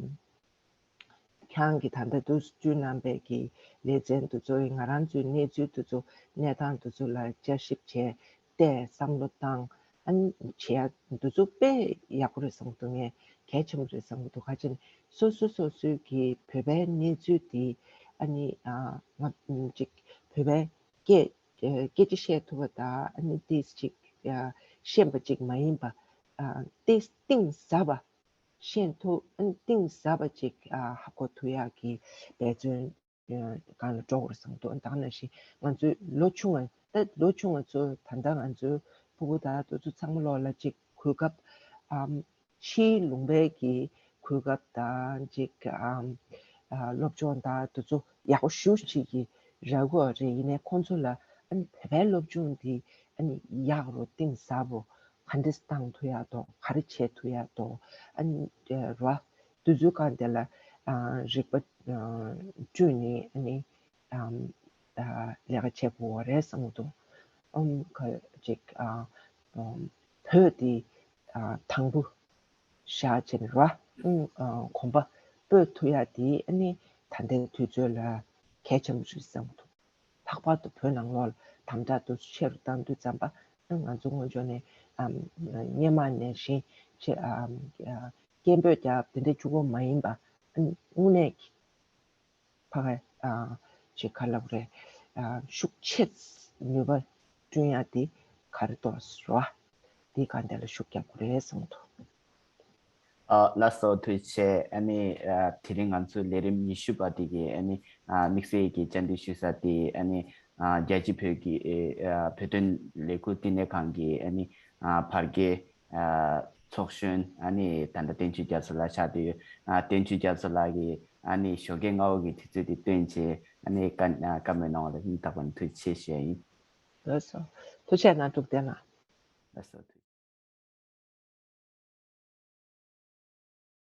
ཁྱེད་རང་གིས་ད་ལྟ་འདུག་སེ་བསྐྲུན་གནང་བའི་གི་ལེ་ཚན་འདི་ཚོ་ཡིས་ང་རང་ཚོའི་གནས་ཚུལ་འདི་ཚོ་གནས་སྟངས་འདི་ཚོ་ལ་བསྐྱར་ཞིབ་བྱས་ཏེ་བསམ་བློ་བཏང་ཨ་ནི་བྱས་འདི་ཚོ་དཔེ་ཡག་པོ་རེད་བསམ་གྱི་འདུག་ངས་གལ་ཆེན་པོ་རེད་བསམ་གྱི་འདུག་ག་ཅི་ནས་སོ་སོ་སོ་སོའི་གི་བོད་པའི་གནས་ཚུལ་འདི་ཨ་ནི་ང་ཅིག་བོད་པའི་སྐད་སྐད་ཆ་བཤད་ཐུབ་པ་དང་ཨ་ནི་ཏིས་ཅིག་ཤེས་པ་ཅིག་མ་ཡིན་པ་ཏིས་གཏིང་ཟབ་པ། ཤེས་ཐུབ་ཨ་ནི་གཏིང་ཟབ་པ་ཅིག་ཨ་ཧ་གོ་ཐུབ་ཡག་གི་འབད་བརྩོན་ཨ་སྒང་ལ་འགྲོ་དགོས་བསམ་འདུག་ད་ག་ནང་བཞིན་ང་ཚོའི་ལོ་ཆུང་བ་ད་ལོ་ཆུང་བ་ཚོ་ད་ལྟ་ང་ཚོའི་ཕྲུ་གུ་དང་དེ་ཚོ་ཚང་མ་ལོག་ལ་ཅིག་གོ་སྐབས་ཨམ་ཕྱིའི་ལུང་པའི་གི་གོ་སྐབས་དང་ཅིག་ཨམ་ཨ་སློབ་སྦྱོང་དང་དེ་ཚོ་ཡག་པོ་ཞེ་པོ་ཅིག་གི་རག་གི་ཡོད་རེད། ཡིན་ནའི་ཁོང་ཚོ་ལ་ཨ་ནི་བོད་པའི་སློབ་སྦྱོང་འདི་ཨ་ནི་ཡག་རུ་གཏིང་ཟབ་པོ་ག་འདྲས་བཏང་ཐུབ་ཡག་དང་ག་རེ་བྱེད་ཐུབ་ཡག་དང་ཨ་ནི་ར་དུས་ཚོད་སྒང་དེ་ལ་ཨ་རིག་པ་ཨ་བསྐྲུན་ནས་ཨ་ནི་ཨམ་ཨ་ལས་ཀ་བྱེད་དགོས་པ་རེད་བསམ་གྱི་འདུག་ཨམ་ག་ཅིག་ཨ་ཨམ་བོད་དེ་ཨ་དང་པོ་བཞག་བྱས་ནས་ར་ཨམ་ཨ་གོམ་པ་སྤོས་ཐུབ་ཡག་དེ་ཨ་ནི་ད་ལྟའི་དུས་ཚོད་ལ་གལ་ཆེན་པོ་རེད་བསམ་གྱི་འདུག་ལྷག་པར་དུ་བོད་ནང་ལོགས་ལ་དམ་དྲག་ཏུ་ཆེ་རུ་བཏང་དུས་ཙམ་པ་ང་ཚོ་སྔོན་ཆད་ནས་ཨམ་སྔོན་མ་ནས་བཞིན་ཆེ་ཨམ་ཨ་སྐད་འབོད་རྒྱག་དེ་འདྲའི་གཅིག་པོ་མ་ཡིན་པ་ཨ་ནི་དངོས་གནས་ཀྱི་ཕ་གི་ཨ་ཅིག་ག་ལབ་རེད་ཨ་ཤུགས་ཆེ་ནུས་པ་བསྐྲུན་ཡག་དེ་ག་རེ་འདུག་ཟེར་བ་དེ་ག་འདྲ་ལ་ཤུགས་རྒྱག་དགོས་རེད་བསམ་གྱི་འདུག་ཨ་ལགས་སོ་ཐུགས་རྗེ་ཆེ། ཨ་ནི་ཨ་དེ་རིང་ང་ཚོའི་ལས་རིམ་ཉི་ཤུ་པ་དེ་གི་ཨ་ནི་ཨ་དམིགས་བསལ་གྱི་བཅར་འདྲི་ཞུ་ས་དེ་ཨ་ནི་ཨ་རྒྱལ་སྤྱིའི་བོད་ཀྱི་ཨ་བོད་དོན་ལས་འགུལ་བསྟི་གནས་ཁང་གི་ཨ་ནི་ཨ་བར་བརྒལ་ཨ་ཚོགས་གཞོན་ཨ་ནི་ད་ལྟ་བསྟན་ཆོས་རྒྱ་མཚོ་ལགས་ཆགས་བསྡད་ཡོད། ཨ་བསྟན་ཆོས་རྒྱ་མཚོ་ལགས་ཀྱིས་ཨ་ནི་ཞོགས་ཀས་སྔ་པོ་གི་དུས་ཚོད་དེ་བཏོན་བྱས་ཨ་ནི་བཀའ་ཨ་བཀའ་མོལ་གནང་བ་ལ་སྙིང་ཐག་པ་ནས་ཐུགས་རྗེ་ཆེ་ཞུ་ཡ་ཡིན། ལགས་སོ། ཐུགས་རྗེ་གནང་། འབྲུག་བསྟན་ལགས། ལགས་སོ།